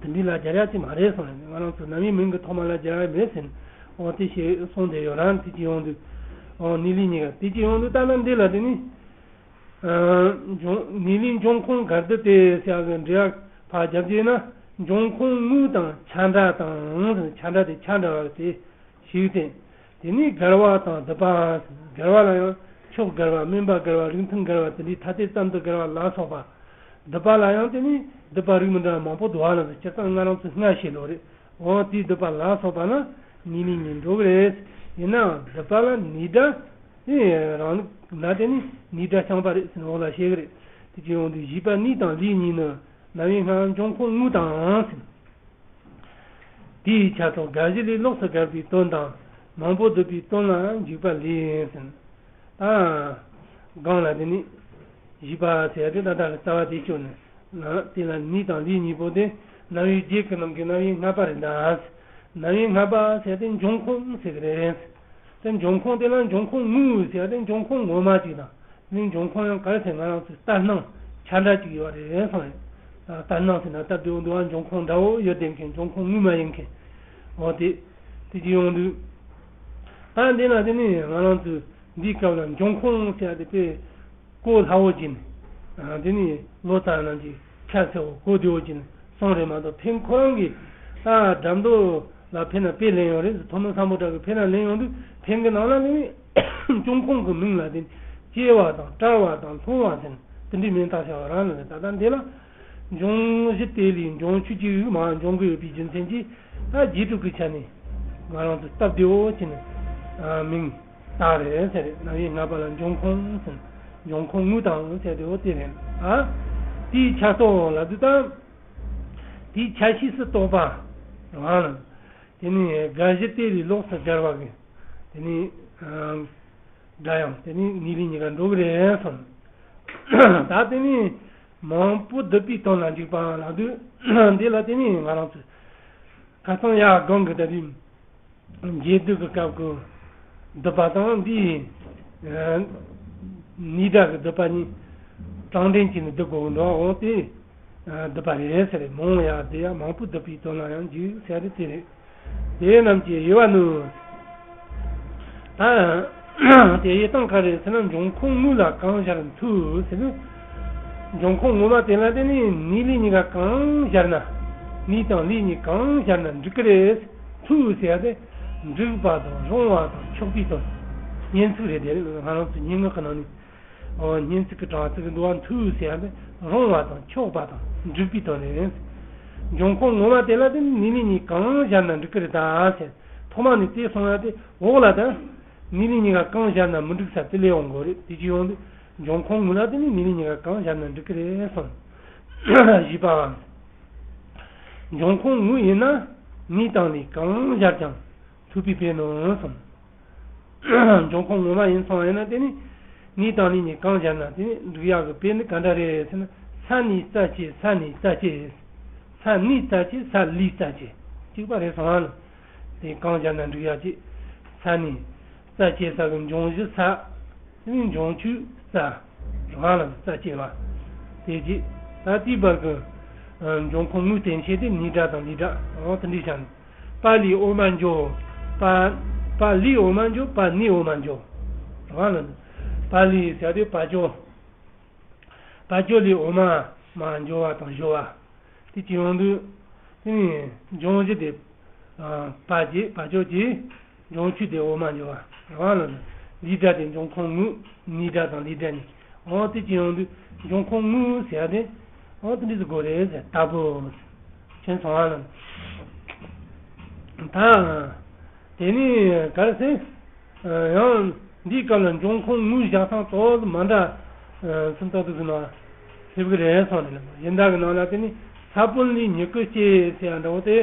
དེ་འདྲ་ལ་སྦྱར་ཡ་ཅིག་མ་རེད་གསུངས། ང་རང་ཚོ་རྣམ་དབྱེ་མིང་གི་ཐོག་མ་ལ་སྦྱར་ཡ་མེད་ཟེར་ནས། འོ་དེ་ཞེས་གསུངས་བསྡད་ཡོད་རང་དེ་ཅི་ཡོང་དུས། འོ་ནི་ལིང་གཉིས་ཀ་དེ་ཅི་ཡོང་དུས། ད་ལྟ་འདི་ལ་དེ་ནི། འབྱུང་ནི་ལིང་འབྱུང་ཁུངས་གར་སྡོད་དེ་ཟེར་ཡག་གི་འགྲེལ་བ་ཕར་རྒྱབ་བྱས་ན། འབྱུང་ཁུངས་དངོས་དང་ཆ་འདྲ་དང་། ཆ་འདྲ་དེ་ཆ་འདྲ་བ་དེ་ཞིག་སྟེ། དེ་ནས་བརྒལ་བ་དང་སྡུད་པ། བརྒལ་བ་ལ་ཡང་ཕྱོགས་བརྒལ་བ། སྨོན་པ་བརྒལ་བ། རིགས་མཐུན་བརྒལ་བ། དེ་འདྲའི་ཐ་དད་ཙམ་དུ་བརྒལ་བ་ལ་སོགས་པ། སྡུད་པ་ལ་ཡང་དེ་ནས་སྡུད་པ་རིགས་མི་འདྲ་བ་མང་པོ་འདུག་ཨ་ལ། སྤྱིར་བཏང་ང་རང་ཚོས་སྔར་བཤད་ལོ་རེད། འོ་དེའི་སྡུད་པ་ལ་སོགས་པ་ན་ནི་ལིང་གཉིས་འགྲོ་གི་རེད། ཡིན་ནའང་སྡུད་པ་ལ་ནི་སྒྲ་དེ་རང་ལུགས་ན་དེ་ནི་ནི་སྒྲ་རྐྱང་པ་རེད་ཟེར་ནས་འོག་ལ་བཤད་གི་རེད། དེ་ཅི་ཡོང་དུས། བཞི་པ་ནི་དང་ལི་གཉིས་ནི། རྣམ་དབྱེ་སྔ་འབྱུང་ཁུངས་དངོས་དང་ཟེར། དེའི་ཆ་ཐོག་དགར་གཞི་ལས་ལོགས་སུ་བརྒལ་བའི་དོན་དང་མང་པོ་བསྡུ་བའི་དོན་ལ་འཇུག་པ་ལས་ཟེར། ད་གང་ལ་དེ་ནི་བཞི་པ་ཟེར་ཡ་དེ་ད་ལྟ་གི་རྩ་བ་དེ་བཅོས་ནས། དེ་ལ་ནི་དང་ལི་གཉིས་པོ་དེ་རྣམ་དབྱེ་བརྒྱད་ཀྱི་ནང་གི་རྣམ་དབྱེ་སྔ་པ་རེད་ད། རྣམ་དབྱེ་སྔ་པ་ཟེར་དེ་འབྱུང་ཁུངས་ཟེར་གི་རེད། དེ་འབྱུང་ཁུངས་དེ་ལ་འབྱུང་ཁུངས་དངོས་ཟེར་ཏེ་འབྱུང་ཁུངས་ངོ་མ་ཅིག་དང་། ནི་འབྱུང་ཁུངས་ཡང་ག་རེ་ཟེར། ང་རང་ཚོའི་ལྟར་སྣང་ཆ་འདྲ་ཅིག་ཡོད་རེད་གསུངས་རེད། ལྟར་སྣང་ཟེར་ན་སྟབས་བདེ་བོ་འདུག་ཨ། འབྱུང་ཁུངས་འདྲ་བོ་ཡོད་བསྡད་མཁན། འབྱུང་ཁུངས་དངོས་མ་ཡིན་མཁན། འོ་དེ། དེ་ཅི་ཡོང་དུས། ད་འདི་ན་དེ་ནི་ང་རང་ཚོས་འདིའི་སྐབས་ལ་འབྱུང་ཁུངས་ཟེར་ཏེ་དཔེ་གོ་སླ་བོ་བྱས་ནས། དེ་ནི་ལོ་ཙཱ་རྣམས་ཀྱིས་ཁྱད་གསལ་བོ་གོ་བདེ་བོ་བྱས་ནས་གསུངས་རེད་མ་གཏོགས། ཕན་ཁོ་རང་གིས་ད་སྒྲ་མདོ་ལ་ཕན་ན་དཔེ་ལེན་ཡོང་རེད། ཐོན་མི་སམ་བྷོ་ཊ་གིས་ཕན་ན་ལེན་ཡོང་དུས། ཕན་གི་ནང་ལ་ནི་འབྱུང་ཁུངས་ཀྱི་མིང་ལ་དེ་ནི་སྐྱེ་བ་དང་བཀྲ་བ་དང་ལྷུང་བ་ཟེར་ནས་དེ་འདྲའི་མིང་བཏགས་བཞག་པ་རང་ལ་རེད། ད་ལྟ་འདི་ལ་འབྱུང་གཞི་དེ་ལས་འབྱུང་ཆོས་ཅིག་མར་འབྱུང་གི་ཡོད་པའི་རྒྱུ་མཚན་གྱིས། ད་རྗེས་གྲུབ་ཀྱི་ཆ་ནས་ང་རང་ཚོ་སྟབས་བདེ་བོ་བྱས་ནས་མིང་བཏགས་རེད་ཟེར་རེད། རྣམ་དབྱེ་སྔ་པ་ལ་འབྱུང་ཁུངས་ཟེར། འབྱུང་ཁུངས་དངོས་དང་ཟེར་དེ་འོ་དེ་རེད། ཨ། དེའི་ཆ་རྟོགས་ལ་དུས་དང་། དེའི་ཆ་ཤས་སུ་གཏོགས་པ་རང་ལ། དེ་ནི་དགར་གཞི་དེ་ལས་ལོགས་སུ་བརྒལ་བ་གི་དེ་ནི་སྒྲ་དབྱངས་དེ་ནི་ནི་ལིང་གཉིས་ཀ་འགྲོ་གི་རེད་གསུངས། ད་དེ་ནི་མང་པོ་བསྡུ་བའི་དོན་ལ་འཇུག་པ་ལ་དུས། འདི་ལ་དེ་ནི་ང་རང་ཚོས་ཁ་སང་ཡར་སྒང་གི་ད་དུས། འབྱེད་སྡུད་ཀྱི་སྐབས་ཀྱི་སྡུད་པ་དང་འདིའི་ནི་སྒྲ་གི་སྡུད་པ་གཉིས་དྲང་འདྲེན་བྱས་ནས་སྡུད་དགོས་ཀྱི་འདུག་འོ་དེ་སྡུད་པ་རེད་ཟེར། མང་ཡང་སྡུད་ཡ། མང་པོ་བསྡུ་བའི་དོན་ལ་ཡང་འཇུག་ཟེར་དེ་རེད། དེ་རྣམས་ཀྱི་དབྱེ་བ་ནི། ད་དེ་དབྱེ་སྟངས་ག་རེ་ཟེར་ན། འབྱུང་ཁུངས་དངོས་ལ་གང་སྦྱར་མཐུ་ཟེར་ན། འབྱུང་ཁུངས་ངོ་མ་དེ་ལ་དེ་ནི་ནི་ལི་གཉིས་ཀ་གང་སྦྱར་ན། ནི་དང་ལི་གཉིས་གང་སྦྱར་ན་འགྲིག་གི་རེད། མཐུ་ཟེར་ཡ་དེ་འགྲིག་པ་དང་རུང་བ་དང་ཆོག་པའི་དོན། སྙན་ཚིག་རེད་དེ། ང་རང་ཚོ་སྙན་ངག་གི་ནང་ནས། ཨོ། སྙན་ཚིག་གི་གྲངས་ཚིག་འདུག་བ། མཐུ་ཟེར་ཡ་དེ་རུང་བ་དང་ཆོག་པ་དང་འགྲིག་པའི་དོན་རེད། འབྱུང་ཁུངས་ངོ་མ་དེ་ལ་དེ་ནི་ནི་ལི་གཉིས་གང་སྦྱར་ན་འགྲིག་གི་རེད་ད་ཟེར། ཐོག་མ་ནས་དེ་གསུང་ཡ་དེ་འོག་ལ་ད། ནི་ལི་གཉིས་ཀ་གང་སྦྱར་ན་མི་འགྲིག་ས་དེ་ལས་ཡོང་དགོས་རེད། དེ་ཅི་ཡོང་དུས། འབྱུང་ཁུངས་དངོས་ལ་དེ་ནི་ནི་ལི་གཉིས་ཀ་གང་སྦྱར་ན་འགྲིག་གི་རེད་གསུངས། བཞི་པ། འབྱུང་ཁུངས་དངོས་ཡིན་ན་ནི་དང་ལི་གང་སྦྱར་ཀྱང་མཐུ་བའི་དཔེ་ནི་གསུངས། འབྱུང་ཁུངས་ངོ་མ་ཡིན་སོང་ཡིན་ན་དེ་ནི་ནི་དང་ལི་གཉིས་གང་སྦྱར་ན་དེ་ནི་འགྲིག་ཡག་གི་དཔེ་ནི་ག་འདྲ་རེད་ཟེར་ན། ས་ནི་རྩ་ཆེ། ས་ནི་རྩ་ཆེ། ས་ནི་རྩ་ཆེ། ས་ལི་རྩ་ཆེ། གཅིག་པ་རེད་སོང་ཨ་ལ། དེ་གང་སྦྱར་ན་འགྲིག་ཡག་ཅིག་ས་ནི། རྩ་ཆེ་ས་གི་འབྱུང་གཞི་ས། དེ་ནི་འབྱུང་ཆོས་རྩ། རང་ལ་རྩ་ཆེ་བ། དེ་རྗེས་ད་དེའི་བར་གྱི་འབྱུང་ཁུངས་དངོས་བསྟན་བྱེད་དེ་ནི་སྒྲ་དང་ལི་སྒྲ། འོ་དེ་འདྲའི་ཆ་ནས། པ་ལི་འོ་མ་འཇོ། པ། པ་ལི་འོ་མ་འཇོ། པ་ནི་འོ་མ་འཇོ། རང་ལ་པ་ལི་ཟེར་དེ་བ་ཅོ། བ་ཅོ་ལི་འོ་མ་མ་འཇོ་བ་དང་བཞོ་བ། དེ་ཅི་ཡོང་དུས། དེ་ནི་འབྱུང་གཞི་དེ་བ་ཅེ། བ་ཅོ་ཅེ། འབྱུང་ཆོས་དེ་འོ་མ་འཇོ་བ་རང་ལ། ལས་སྒྲ་དེ་འབྱུང་ཁུངས་དངོས། ནི་སྒྲ་དང་ལས་སྒྲ་གཉིས། འོ་དེ་ཅི་ཡོང་དུས་འབྱུང་ཁུངས་དངོས་ཟེར་ཡ་དེ། འོ་དེ་འདྲ་ཟེར་དགོས་རེད་ཟེར། ལྟ་བུ་ཁྱེད་ཚོ་ཨ་ལ། ད་དེ་ནི་ག་རེ་ཟེར། ཡང་འདིའི་སྐབས་ལ་འབྱུང་ཁུངས་དངོས་བཞག་སྟངས་གཙོ་བོ་མ་འདྲ། སུམ་རྟགས་དུ་ཟིན་ན་ཕེབས་ཀྱི་རེད་སོང་རེད། ཡིན་ད་གི་ནང་ལ་དེ་ནི་ས་བོན་ལས་མྱུ་གུ་སྐྱེ་ཟེར་ཡ་འདྲ་བོ་དེ།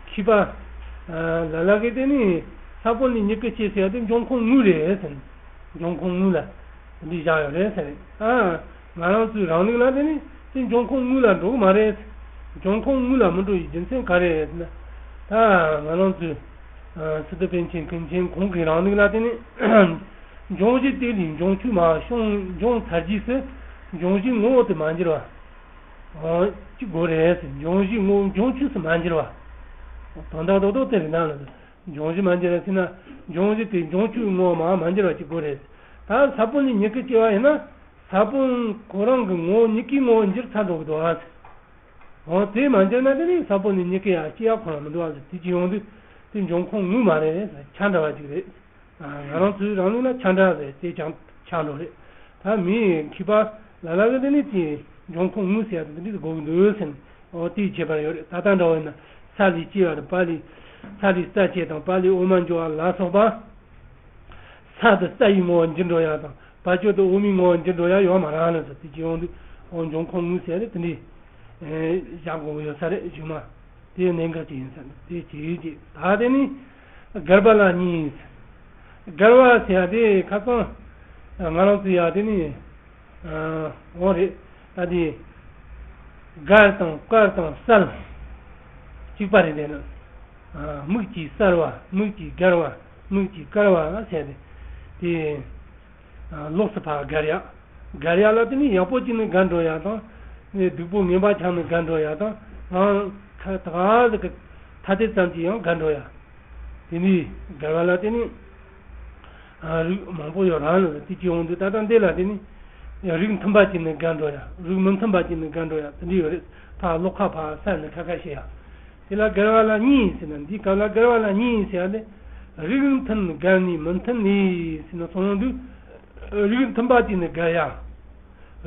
མཁས་པ་ལ་ལ་གིས་དེ་ནི་ས་བོན་ལས་མྱུ་གུ་སྐྱེ་ཟེར་ཡ་དེ་འབྱུང་ཁུངས་དངོས་རེད་ཟེར། འབྱུང་ཁུངས་དངོས་ལ་འདི་བཞག་ཡོད་རེད་ཟེར། ང་རང་ཚོའི་རང་ལུགས་ལ་དེ་ནི་དེ་འབྱུང་ཁུངས་དངོས་ལ་འགྲོ་གི་མ་རེད། འབྱུང་ཁུངས་དངོས་ལ་མི་འགྲོ་བའི་རྒྱུ་མཚན་ག་རེ་རེད་ཟེར་ན། ད་ང་རང་ཚོའི་སི་ཏུ་པཎ་ཆེན་ཀུན་མཁྱེན་ཁོང་གི་རང་ལུགས་ལ་དེ་ནི་འབྱུང་བཞི་དེ་ལས་འབྱུང་ཆོས་མ་བྱུང་འབྱུང་ཚར་རྗེས་སུ་འབྱུང་བཞིའི་ངོ་བོ་དེ་མ་འགྱུར་བ། ཅི་དགོས་རེད་ཟེར། འབྱུང་བཞིའི་ངོ་བོ་འབྱུང་ཆོས་སུ་མ་འགྱུར་བ། དོན་དག་རྡོག་རྡོག་དེ་རེད་ན། འབྱུང་བཞི་མ་འགྱུར་བ་ཟེར་ན། འབྱུང་བཞི་དེ་འབྱུང་ཆོས་ངོ་བོ་མ་མ་འགྱུར་བ་ཅི་དགོས་རེད། ད་ས་བོན་ནས་མྱུ་གུ་སྐྱེ་བ་ཡིན་ན། ས་བོན་ཁོ་རང་གི་ངོ་བོ་མྱུ་གུའི་ངོ་བོ་འགྱུར་ཚར་འགྲོ་གི་འདུག་ཨ། འོ་དེ་མ་འགྱུར་ན་དེ་ནི་ས་བོན་ནས་མྱུ་གུ་ཡང་སྐྱེ་ཡ་ཁོ་རང་མི་འདུག་ཨ། དེ་ཅི་ཡོང་དུས་དེ་འབྱུང་ཁུངས་དངོས་མ་རེད། ཆ་འདྲ་བ་ཅིག་རེད། ང་རང་ཚོའི་རང་ལུགས་ལ་ཆ་འདྲ་ཟེར་དེ་ཀྱང་ཆགས་འགྲོ་རེད། ད་མིའི་མཁས་པ་ལ་ལ་གིས་དེ་ནི་དེ་འབྱུང་ཁུངས་དངོས་ཟེར་ཡ་དེ་འདི་དགོས་ཀྱི་འདུག་ཟེར་ནས། འོ་དེའི་ཁྱད་པར་ཡོད་རེད། ད་ལྟ་འདྲ་བ་ཡིན་ན་ས་ལས་སྐྱེ་བ་དང་། པ་ལས། ས་ལས་རྩ་སྐྱེ་དང་། པ་ལས་འོ་མ་འབྱུང་བ་ལ་སོགས་པ། ས་དེ་རྩ་ཡི་ངོ་བོ་འགྱུར་འགྲོ་ཡ་དང་། བ་ཅོ་དེ་འོ་མའི་ངོ་བོ་འགྱུར་འགྲོ་ཡ་ཡོད་མ་རེད་ལ་ཟེར། དེ་ཅི་ཡོང་དུས་འོ་འབྱུང་ཁུངས་དངོས་ཟེར་རེད། དེ་འདྲའི་བཞག་དགོས་ཀྱི་ཡོད་ས་རེད། གཞུག་མ་དེ་གནད་འགག་ཅིག་ཡིན་ས་རེད། དེ་ཅི་ཡོད་ཅིག་ད་དེ་ནི་བསྒར་བ་ལ་གཉིས། བསྒར་བ་ཟེར་ཡ་དེ་ཁ་སང་ང་རང་ཚོ་ཡ་དེ་ནི། འོ་རེད། ད་དེ་བསྒར་དང་བསྐར་དང་བསལ་གཅིག་པ་རེད། དེ་ནི་མིག་གིས་བསལ་བ། མིག་གིས་བསྒར་བ། མིག་གིས་བསྐར་བ་ཟེར་ཏེ། དེ་ལོགས་སུ་ཕར་བསྒར་ཡ། བསྒར་ཡ་ལ་དེ་ནི་ཡག་པོ་བྱས་ནས་བསྒར་འགྲོ་ཡ་དང་། སྡུག་པོ་ངན་པ་ཆགས་ནས་བསྒར་འགྲོ་ཡ་དང་། ཡང་ཁ་ད་ག་ཟིག་གི་ཐ་དད་ཙམ་གྱིས་ཡང་བསྒར་འགྲོ་ཡ། དེ་ནི་བསྒར་བ་ལ་དེ་ནི། རིགས་མང་པོ་ཡོད་རང་ལ་དེ་ཅི་ཡོང་དུས། ད་ལྟ་འདི་ལ་དེ་ནི་རིགས་མཐུན་པ་ཅིག་ནི་བསྒར་འགྲོ་ཡ། རིགས་མི་མཐུན་པ་ཅིག་ནི་བསྒར་འགྲོ་ཡ། དེ་འདྲ་ཡོད་རེད། ཕར་ལོགས་ཁ་ཕར་བསལ་ནས་ཁ་ཁ་བཤད་ཡ། དེ་ལ་བསྒར་བ་ལ་གཉིས་ཟེར་ན། འདིའི་སྐབས་ལ་བསྒར་བ་ལ་གཉིས་ཟེར་ཡ་དེ། རིགས་མཐུན་བསྒར་ནས་མི་མཐུན་ལས་ཟེར་ན་གསུངས་ཡོང་དུས། རིགས་མཐུན་པ་ཅིག་ནི་བསྒར་ཡ།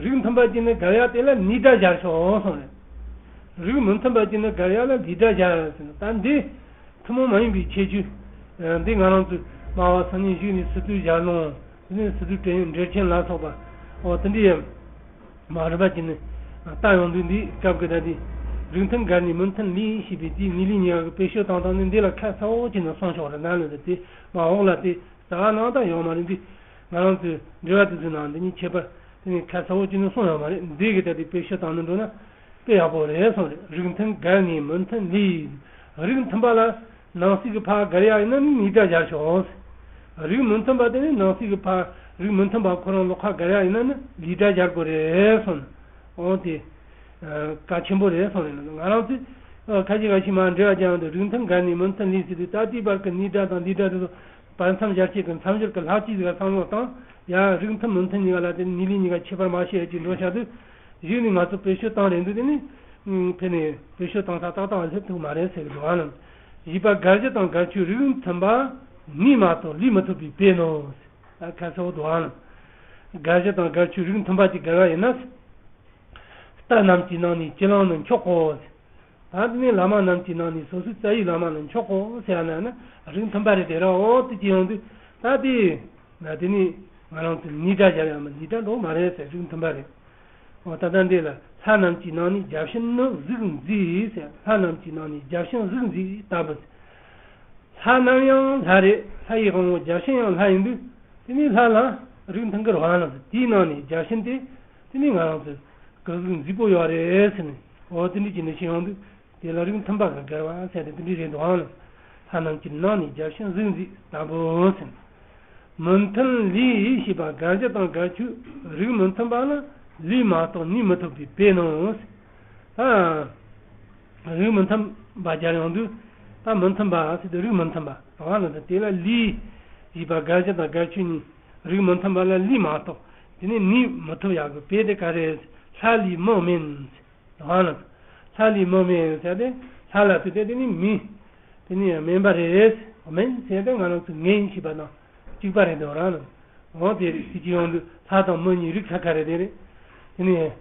རིགས་མཐུན་པ་ཅིག་ནི་བསྒར་ཡ་དེ་ལ་ནིའི་སྒྲ་སྦྱར་ཆོག་གསུངས་རེད། རིགས་མི་མཐུན་པ་ཅིག་ནི་བསྒར་ཡ་ལ་ལིའི་སྒྲ་སྦྱར་ཟེར་ན། ད་འདི། ཐུན་མོང་མ་ཡིན་པའི་ཁྱད་ཆོས། འདི་ང་རང་ཚོས་སྨྲ་བ་སེམས་ཉིད་ཞུགས་ནས་སི་ཏུའི་ཞལ་ལུང་། དེ་ནས་སི་ཏུ་འགྲེལ་ཆེན་ལ་སོགས་པ། འོ་དེ་འདྲའི་མ་རིག་པ་ཅིག་ནི་ལྟ་ཡོང་དུས། འདི་སྐབས་ཀྱི་ད་དེ་རིགས་མཐུན་བསྒར་ནས་མི་མཐུན་ལས་ཞེས་པའི་དེའི་ངེས་ལུགས་གཉིས་ཀ་གི་བེད་སྤྱོད་བཏང་སྟངས་ནི་འདི་ལ་ཁ་གསལ་བོ་བྱས་ནས་གསུངས་ཆོག་རེད། ན་ལ་དེ་མ་འོག་ལ་དེ་རྩ་བ་ནང་དུ་ཡོད་མ་རེད། འདི་ང་རང་ཚོའི་འགྲེལ་པ་དེ་ཚོའི་ནང་འདི་གཉིས་ཁྱད་པར་དེ་ནི་ཁ་གསལ་བོ་བྱས་ནས་གསུངས་ཡོད་མ་རེད། འདི་གི་ད་དེ་བེད་སྤྱོད་བཏང་ནས་འགྲོ་ན། དཔེ་ཡག་པོ་རེད་གསུངས་རེད། རིགས་མཐུན་བསྒར་ནས་མི་མཐུན་ལས། རིགས་མཐུན་པ་ལ་ནང་གསེས་ཀྱི་ཕར་བསྒར་ཡ་ཡིན་ན་ནི་ནིའི་སྒྲ་སྦྱར་ཆོག་རིགས་མི་མཐུན་པ་དེ་ནི་ནང་གསེས་ཀྱི་ཕར། རིགས་མི་མཐུན་པ་ཁོ་རང་ལོགས་ཁ་བསྒར་ཡ་ཡིན་ན་ནི་ལིའི་སྒྲ་སྦྱར་དགོས་རེད་གསུངས་ནས། འོ་དེ་གལ་ཆེན་པོ་རེད་གསུངས་རེད། ང་རང་ཚོས་ཁ་ཅིག་ཁ་ཅིག་མར་འགྲེལ་བ་རྒྱག་ཡོང་དུས། རིགས་མཐུན་བསྒར་ནས་མི་མཐུན་ལས་ཟེར་དུས། ད་ལྟའི་བར་གྱི་ནིའི་སྒྲ་དང་ལིའི་སྒྲ་དེ་ཚོ་བར་མཚམས་སྦྱར་ཆེད་ཀྱི་མཚམས་སྦྱོར་གྱི་ལྷག་བཅས་ཟིག་བསམ་བློ་བཏང་ཡ། རིགས་མཐུན་མི་མཐུན་གཉིས་ཀ་ལ་དེ་ནི་ལུགས་གཉིས་ཀ་ཁྱད་པར་མ་ཕྱེ་ཡ་ཅིག་འགྲོ་བྱ་དུས། གཞི་ནས་ང་ཚོ་བེད་སྤྱོད་བཏང་རན་དུས། དེ་ནི་ཕན་ནས་བེད་སྤྱོད་བཏང་ས་ཏག་ཏག་སླེབས་ཐུབ་མ་རེད་ཟེར་གི་འདུག་ཨ་ནི། བཞི་པ། བསྒར་གཞི་དང་བསྒར་ཆོས་རིགས་མཐུན་པ། ནི་མ་གཏོགས་ལས་མི་ཐོབ་པའི་དཔེ་ནོ། ཁ་གསལ་བོ་འདུག་ཨ་ནི། བསྒར་གཞི་དང་བསྒར་ཆོས་རིགས་མཐུན་པ་ཅིག་བསྒར་བ་ཡིན་ན། རྟ་རྣམས་ཀྱི་ནང་ནས་ཅི་ལང་ནི་འཁྱོག་གོ། ད་དེ་ནས་བླ་མ་རྣམས་ཀྱི་ནང་ནས་སོ་སོའི་རྩ་བའི་བླ་མ་ནི་འཁྱོག་གོ་ཟེར་ཡ་ན་ན་རིགས་མཐུན་པ་རེད་དེ་ར། འོ་དེ་ཅི་ཡོང་དུས། ད་དེ་ན་དེ་ནི་ང་རང་ཚོས་ནིའི་སྒྲ་སྦྱར་ཡ་མ། ལིའི་སྒྲ་འགྲོ་མ་རེད་ཟེར། རིགས་མཐུན་པ་རེད། འོ་ད་ལྟ་འདི་ལ། ལྷ་རྣམས་ཀྱི་ནང་ནས་བརྒྱ་བྱིན་ནི་གཟུགས་མཛེས་ཟེར། ལྷ་རྣམས་ཀྱི་ནང་ནས་བརྒྱ་བྱིན་གཟུགས་མཛེས་ལྟ་བུ། ལྷ་རྣམས་ཡང་ལྷ་རེད། ལྷ་ཡི་དབང་པོ་བརྒྱ་བྱིན་ཡང་ལྷ་ཡིན་དུས། དེ་ནི་ལྷ་ལ་རིགས་མཐུན་གྱི་རང་ལ། དེའི་ནང་ནས་བརྒྱ་བྱིན་དེ་དེ་ནི་ང་རང་ཚོའི་གཟུགས་མཛེས་པོ་ཡོད་རེད་ཟེར་ནས། འོ་དེ་འདྲ་བྱས་ནས་ཤེས་ཡོང་དུས། དེ་ལ་རིགས་མཐུན་པ་གི་བསྒར་བ་ཟེར་ཏེ་དེ་འདྲ་རེད་འདུག་ཨང་། ལྷ་རྣམས་ཀྱི་ནང་ནས་བརྒྱ་བྱིན་གཟུགས་མཛེས་ལྟ་བུ་ཟེར། མི་མཐུན་ལས་ཞེས་པ་བསྒར་གཞི་དང་བསྒར་ཆོས་རིགས་མི་མཐུན་པ་ལ་ལས་མ་གཏོགས་ནི་མི་ཐོབ་པའི་དཔེ་ནོ། ཨ། རིགས་མི་མཐུན་པ་སྦྱར་ཡོང་དུས། ད་མི་མཐུན་པ་ཟེར་དུས་རིགས་མི་མཐུན་པ་རང་ལ། ད་དེ་ལ་ལས་ཞེས་པ་བསྒར་གཞི་དང་བསྒར་ཆོས་གཉིས་རིགས་མི་མཐུན་པ་ལ་ལས་མ་གཏོགས་དེ་ནི་ནི་མི་ཐོབ་ཡག་གི་དཔེ་དེ་ག་རེ། ལྷ་ལས་མི་དམན། ཧ་ལམ། ལྷ་ལས་མི་དམན་ཟེར་ཏེ། ལྷ་ལ་ལྟོས་ཏེ་དེ་ནི་མི། དེ་ནི་དམན་པ་རེད། དམན་ཟེར་ཏེ་ང་རང་ཚོས་ངན་ཞེས་པ་དང་ གཅིག་པ་རེད་འདུག་རང་ལ། འོ་དེ་རེད། དེ་གཅིག་ཡོང་དུས་ལྷ་དང་མི་གཉིས་རིགས་ཁ་ཁ་རེད། དེ་རེད། དེ་ནས་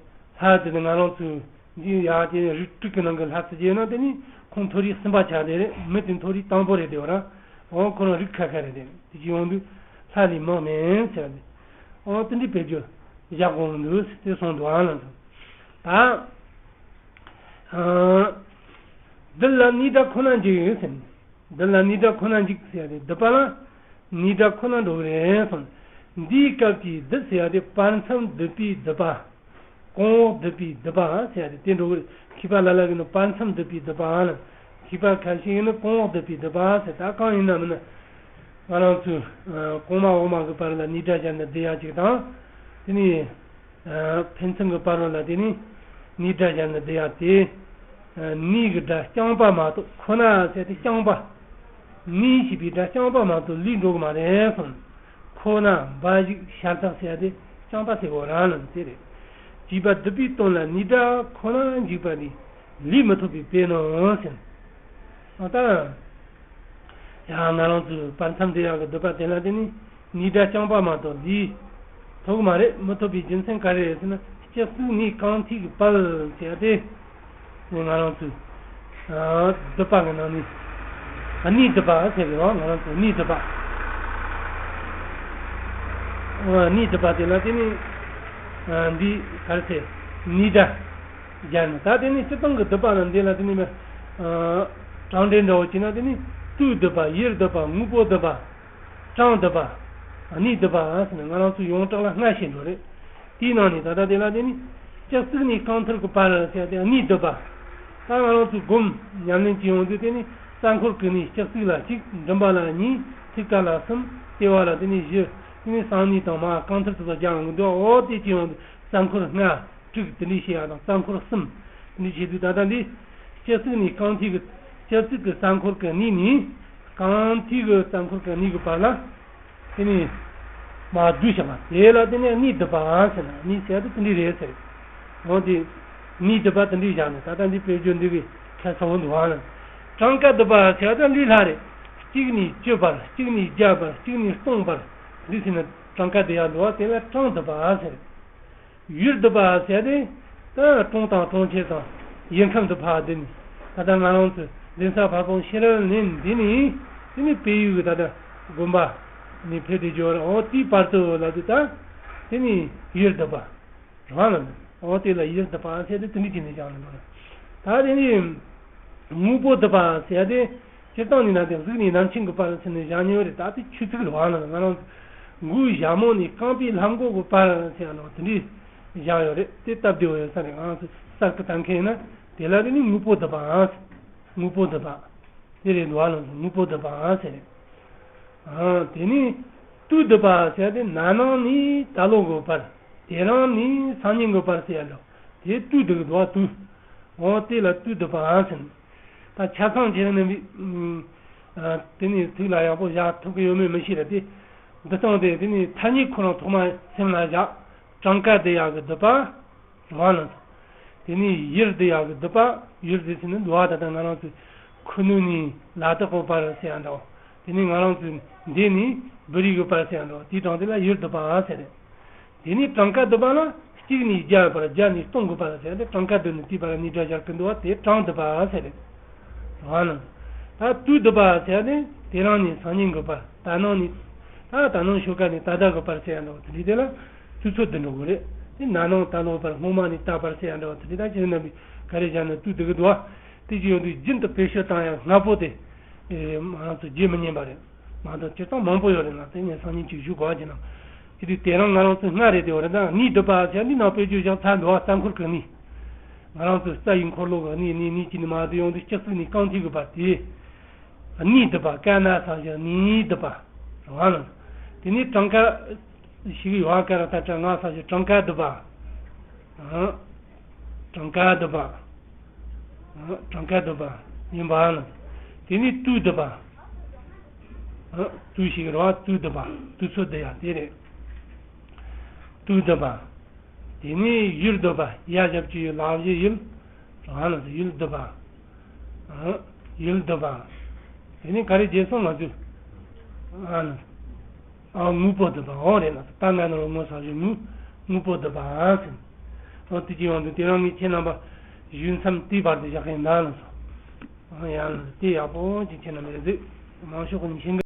ལྷ་དེ་ནི་ང་རང་ཚོའི་འདི་ཡག་དེ་རིགས་དྲུག་གི་ནང་གི་ལྷ་ཚོ་བྱས་ན། དེ་ནི་ཁོང་མཐོ་རིས་གསུམ་པ་ཆགས། དེ་རེད། མི་དེ་མཐོ་རིས་དང་པོ་རེད་འདུག་རང་། འོ་ཁོ་རང་རིགས་ཁ་ཁ་རེད། དེ་རེད། དེ་གཅིག་ཡོང་དུས་ལྷ་ལས་མི་མིན་ཟེར་བ་དེ། འོ་དེ་འདྲའི་དཔེ་བརྗོད་བཞག་དགོས་འདུག་དེ་གསུངས་འདུག་ཨ་ལ། ད་འདི་ལ་ནི་སྒྲ་ཁོ་ན་འཇུག་ཟེར། འདི་ལ་ནི་སྒྲ་ཁོ་ན་འཇུག་ཟེར་ཏེ། སྡུད་པ་ལ་ནི་སྒྲ་ཁོ་ན་འགྲོ་གི་རེད་གསུངས། འདིའི་སྐབས་ཀྱི་སྡུད་ཟེར་ཡ་དེ་བར་མཚམས་སྡུད་པའི་སྡུད་པ། གོང་འོག་སྡུད་པའི་སྡུད་པ་ཟེར་ཡ་དེ་དེ་འགྲོ་གི་རེད། མཁས་པ་ལ་ལ་གི་ནི་བར་མཚམས་སྡུད་པའི་སྡུད་པ་ལ། མཁས་པ་ཁ་ཤས་ཀྱིས་ནི་གོང་འོག་སྡུད་པའི་སྡུད་པ་ཟེར། ད་གང་ཡིན་ན་མིན་ན། ང་རང་ཚོའི་གོང་མ་འོག་མ་གི་བར་ལ་ནི་སྒྲ་སྦྱར་ནས་སྡུད་ཡ་གཅིག་དང་། དེ་ནས་ཕན་ཚུན་གྱི་བར་ལ་དེ་ནི་ནི་སྒྲ་སྦྱར་ནས་སྡུད་ཡ་དེ། ནི་གི་སྒྲ་རྐྱང་པ་མ་གཏོགས། ཁོ་ན་ཟེར་ཏེ་རྐྱང་པ། ནི་ཞེས་པའི་སྒྲ་རྐྱང་པ་མ་གཏོགས་ལུས་འགྲོ་གི་མ་རེད་གསུངས། ཁོ་ན་འབའ་ཞིག་ཤ་སྟག་ཟེར་ཏེ་རྐྱང་པ་ཟེར་གོ་རང་ལ་དེ་རེད། བྱས་པ་སྡུད་པའི་དོན་ལ་ནི་སྒྲ་ཁོ་ན་འཇུག་པ་ནི་ལུས་མི་ཐོབ་པའི་དཔེ་ནོ་ཟེར། ཨ་ད། ཡང་ང་རང་ཚོའི་བར་མཚམས་སྡུད་ཡག་གི་སྡུད་པ་དེ་ལ་དེ་ནི་ནི་སྒྲ་རྐྱང་པ་མ་གཏོགས་ལུས་ཐོབ་ཀྱི་མ་རེད། མི་ཐོབ་པའི་རྒྱུ་མཚན་ག་རེ་རེད་ཟེར་ན། སྤྱི་གཙུག་ནས་རྐང་མཐིལ་གྱི་བར་ཟེར་ཏེ། ང་རང་ཚོའི་སྡུད་པ་གི་ནང་ནས་གནས་སྡུད་པ་ཟེར་གི་རེད་བ། ང་རང་ཚོའི་གནས་སྡུད་པ། གནས་སྡུད་པ་དེ་ལ་དེ་ནི་འདི་ག་རེ་ཟེར། ནི་སྒྲ་སྦྱར་ནས། ད་དེ་ནི་སྤྱིར་བཏང་གི་སྡུད་པ་ལ་འདི་ལ་དེ་ནི་གྲངས་འདྲེན་འདྲ་བོ་བྱས་ན། དེ་ནི་སྤྲོས་སྡུད་པ། ཡུལ་སྡུད་པ། དངོས་པོ་སྡུད་པ། གྲངས་སྡུད་པ། གནས་སྡུད་པ་ཟེར་ནས་ང་རང་ཚོ་ཡོངས་གྲགས་ལ་ལྔ་ཞིག་འགྲོ་རེད། དེའི་ནང་ནས་ད་ལྟ་དེ་ལ་དེ་ནི་སྤྱི་གཙུག་ནས་རྐང་མཐིལ་གྱི་བར་ཟེར་ཏེ་གནས་སྡུད་པ། ད་ང་རང་ཚོས་སྒོམ་ཉམས་ལེན་བྱེད་ཡོང་དུས་དེ་ནི་རྩ་འཁོར་གྱི་གནས་སྤྱི་གཙུག་ལ་གཅིག་མགྲིན་པ་ལ་གཉིས། ཐུགས་ཀ་ལ་གསུམ། ལྟེ་བ་ལ་དེ་ནི་བཞི། དེ་ནི་གསང་གནས་དང་མར་རྐང་མཐིལ་དེ་ཚོ་སྦྱར་ཡོང་གི་འདུག་འོ་དེ་བྱེད་ཡོང་དུས་རྩ་འཁོར་ལྔ། དྲུག་དེ་འདྲས་བྱེད་ཡག་དང་། རྩ་འཁོར་གསུམ་དེ་འདྲས་བྱེད་དུས། ད་ལྟ་འདི་སྤྱི་གཙུག་ནས་རྐང་མཐིལ་གྱི། སྤྱི་གཙུག་གི་རྩ་འཁོར་གྱི་གནས་ནས་རྐང་མཐིལ་གྱི་རྩ་འཁོར་གྱི་གནས་ཀྱི་བར་ལ་དེ་ནས་མར་བསྡུས་བཞག་པ་དེ་ལ་དེ་ནས་གནས་སྡུད་པ་ཟེར་ན། གནས་ཟེར་དུས་དེ་འདྲས་རེད་ཟེར། འོ་དེ་གནས་སྡུད་པ་དེ་འདྲས་བཞག་ནས། ད་ལྟ་འདི་དཔེ་བརྗོད་འདི་གི་ཁ་ཚ་བོ་འདུག་ཨང་ལ། གྲངས་ཀ་སྡུད་པ་ཟེར་དུས་ལུས་ལྷག་རེད། གཅིག་ནས་བཅུ་བར། གཅིག་ནས་བརྒྱ་བར། གཅིག་ནས་སྟོང་བར། འདི་ཟེར་ན་གྲངས་ཀ་སྡུད་ཡག་འདུག་བ། དེ་ལ་གྲངས་སྡུད་པ་ཟེར། ཡུལ་སྡུད་པ་ཟེར་ཏེ། ད་གྲོང་དང་གྲོང་ཁྱེར་དང་ཡུལ་ཁམས་སུ་ཕར་བསྡུས་ནས། ད་ལྟ་ང་རང་ཚོ་གདན་ས་བར་སྤུངས་ཤེས་རབ་གླིང་འདི་ནས་དེ་ནས་བལ་ཡུལ་གྱི་ད་ལྟ་དགོན་པ་ནས་ཕེབས་ཏེ་འབྱོར། འོ་དེའི་བར་དུ་ལ་དེ་ད་དེ་ནས་ཡུལ་སྡུད་པ་རེད་བ་ལ། འོ་དེ་ལ་ཡུལ་སྡུད་པ་ཟེར་ཏེ་དེ་འདྲ་བྱས་ནས་བཞག་ནས་འདུག་ད་དེ་ནས་དངོས་པོ་སྡུད་པ་ཟེར་ཏེ། སྤྱིར་བཏང་ནས་ན་དེ་གཟུགས་ནས་རྣམ་མཁྱེན་གྱི་བར་ཟེར་ནས་བཞག་མྱོང་རེད། ད་དེ་ཆོས་ཚིག་རེད་བ་ལ། ང་རང་མགོའི་ཞྭ་མོ་ནས་རྐང་པའི་ལྷམ་གོག་གི་བར་ཟེར་ཡ་ནོ་དེ་འདྲས་བཞག་ཡོད་རེད། དེ་སྟབས་བདེ་བོ་ཡོད་ས་རེད། ང་རང་ཚོ་གསར་གྱི་ལྟ་མཁན་ཡིན་ན། དེ་ལ་དེ་ནི་དངོས་པོ་སྡུད་པའམ། དངོས་པོ་སྡུད་པ་དེ་རེད་བ་ལ། དངོས་པོ་སྡུད་པའམ་ཟེར་རེད། ཨ། དེ་ནི་དུས་སྡུད་པ་ཟེར་ཏེ། ན་ནིང་ནས་ད་ལོ་གི་བར། དེ་རིང་ནས་སང་ཉིན་གི་བར་ཟེར་ཡ་འདྲ། དེ་དུས་སྡུད་ཀྱི་འདུག་བ། དུས། འོ་དེ་ལ་དུས་སྡུད་པའམ་ཟེར། ད་ཆ་ཚང་བྱས་ན་ནི། ཨ། དེ་ནི་ཐུགས་ལ་ཡག་པོ་བཞག་ཐུབ་ཀྱི་ཡོད་མེད་མི་ཤེས་ར། དེ་འདི་སྟངས་དེ་དེ་ནི་ཐ་སྙད་ཁོ་རང་ཐོག་མ་སེམས་ལ་བཞག་གྲངས་ཀ་སྡུད་ཡག་གི་སྡུད་པ་རེད་བ་ལ། དེ་ནི་ཡུལ་སྡུད་ཡག་གི་སྡུད་པ། ཡུལ་སྡུད་ཟེར་ནི་འདུག་བ། ད་ལྟ་ང་རང་ཚོའི་ཁུ་ནུ་ནས་ལ་དྭགས་གི་བར་ཟེར་ཡ་འདྲ་བ། དེ་ནི་ང་རང་ཚོའི་འདི་ནས་བོད་རིགས་ཀྱི་བར་ཟེར་ཡ་འདྲ་བ། དེའི་གྲངས་དེ་ལ་ཡུལ་སྡུད་པ་ཟེར་རེད། དེ་ནས་གྲངས་ཀ་སྡུད་པ་ལ་གཅིག་ནས་བརྒྱ་བར། བརྒྱ་ནས་སྟོང་གི་བར་ཟེར་ཏེ། གྲངས་ཀ་སྡུད་ནས་དེའི་བར་ལ་ནི་སྒྲ་སྦྱར་གི་འདུག་བ། དེ་གྲངས་སྡུད་པ་ཟེར་རེད། རང་ལ། ད་དུས་སྡུད་པ་ཟེར་ཏེ། དེ་རིང་ནས་སང་ཉིན་གི་བར། ད་ནངས་ནས། ད་ད་ནངས་ཞོགས་ཀ་ནས་ད་ལྟ་གི་བར་ཟེར་ཡ་འདྲ་བ་དེ་འདྲ། དེ་ལ་དུས་ཚོད་སྡུད་འགྲོ་གི་རེད། དེ་ན་ནིང་ད་ལོ་བར། སྔོན་མ་ནས་ད་བར་ཟེར་ཡ་འདྲ་བ་དེ་འདྲ། ད་ཁྱེད་རྣམ་པས་ག་རེ་བཞག་ན་དུས་སྡུད་གི་འདུག་བ། དེ་ཅི་ཡོང་དུས་རྒྱུན་དུ་བེད་སྤྱོད་བཏང་ཡ་སྔ་པོ་དེ། ཨེ། ང་རང་ཚོ་བརྗེད་མི་ཉན་པ་རེད། མ་གཏོགས་སྤྱིར་བཏང་མང་པོ་ཡོད་རེད་ལ། དེ་ངས་སང་ཉིན་ཅིག་ཞུ་དགོས་ཀྱི་ན། དེ་དུས་དེ་རིང་ང་རང་ཚོ་སྔ་རེད་དེ་བ་རེད། ད་གནས་སྡུད་པ་ཟེར་འདི་ནང་དཔེ་བརྗོད་བཞག་ཚར་འདུག་བ། རྩ་འཁོར་གྱི་གནས། ང་རང་ཚོ་རྩ་ཡི་འཁོར་ལོ་གི་གནས། གནས། གནས་ཀྱི་ནི་མ་དུ་ཡོང་དུས་སྤྱི་གཙུག་ནས་རྐང་མཐིལ་གྱི་བར་དེ། གནས་སྡུད་པ། ཀ་ན་ས་བཞག་གནས་སྡུད་པ་རེད་བ་ལ། དེ་ནས་གྲངས་ཀ་ཞིག་ཡོད། ཀ་ར་ཏ་ཏྲ་ང་ས་བཞག་གྲངས་ཀ་སྡུད་པ། ཨ། གྲངས་ཀ་སྡུད་པ། ཨ། གྲངས་ཀ་སྡུད་པ་ཡིན་པ་ལ། དེ་ནས་དུས་སྡུད་པ། ཨ། དུས་ཤིག་རེད་བ། དུས་སྡུད་པ། དུས་ཚོད་སྡུད་ཡ་དེ་རེད། དུས་སྡུད་པ། དེ་ནས་ཡུལ་སྡུད་པ། ཡ་ཞབས་ཀྱུ་ཡུལ། ལ་བཞི་ཡུལ། རང་ལ་ཡུལ་སྡུད་པ། ཨ། ཡུལ་སྡུད་པ། དེ་ནས་ག་རེ་བརྗེད་སོང་ང་ཚོས། ཨ་ལ། ཨ། དངོས་པོ་བསྡུ་བའོ་རེད་ལ། ད་ན་ན་རོ་ངོ་ས་ཞོ་དངོས། དངོས་པོ་བསྡུ་བ་ཟེར། ཨ། དེ་ཅི་ཡོང་དུས་དེ་རང་གི་ཁྱེད་རྣམ་པ་ཞུ་མཚམས་དེའི་བར་དུ་བཞག་གིན་གདའ་ལ་སོ། ཡང་དེ་ཡག་པོ་ཅིག་ཁྱེད་རྣམ་པས་གཟིགས། མང་ཤོས་ཀྱི་མཁྱེན་གི།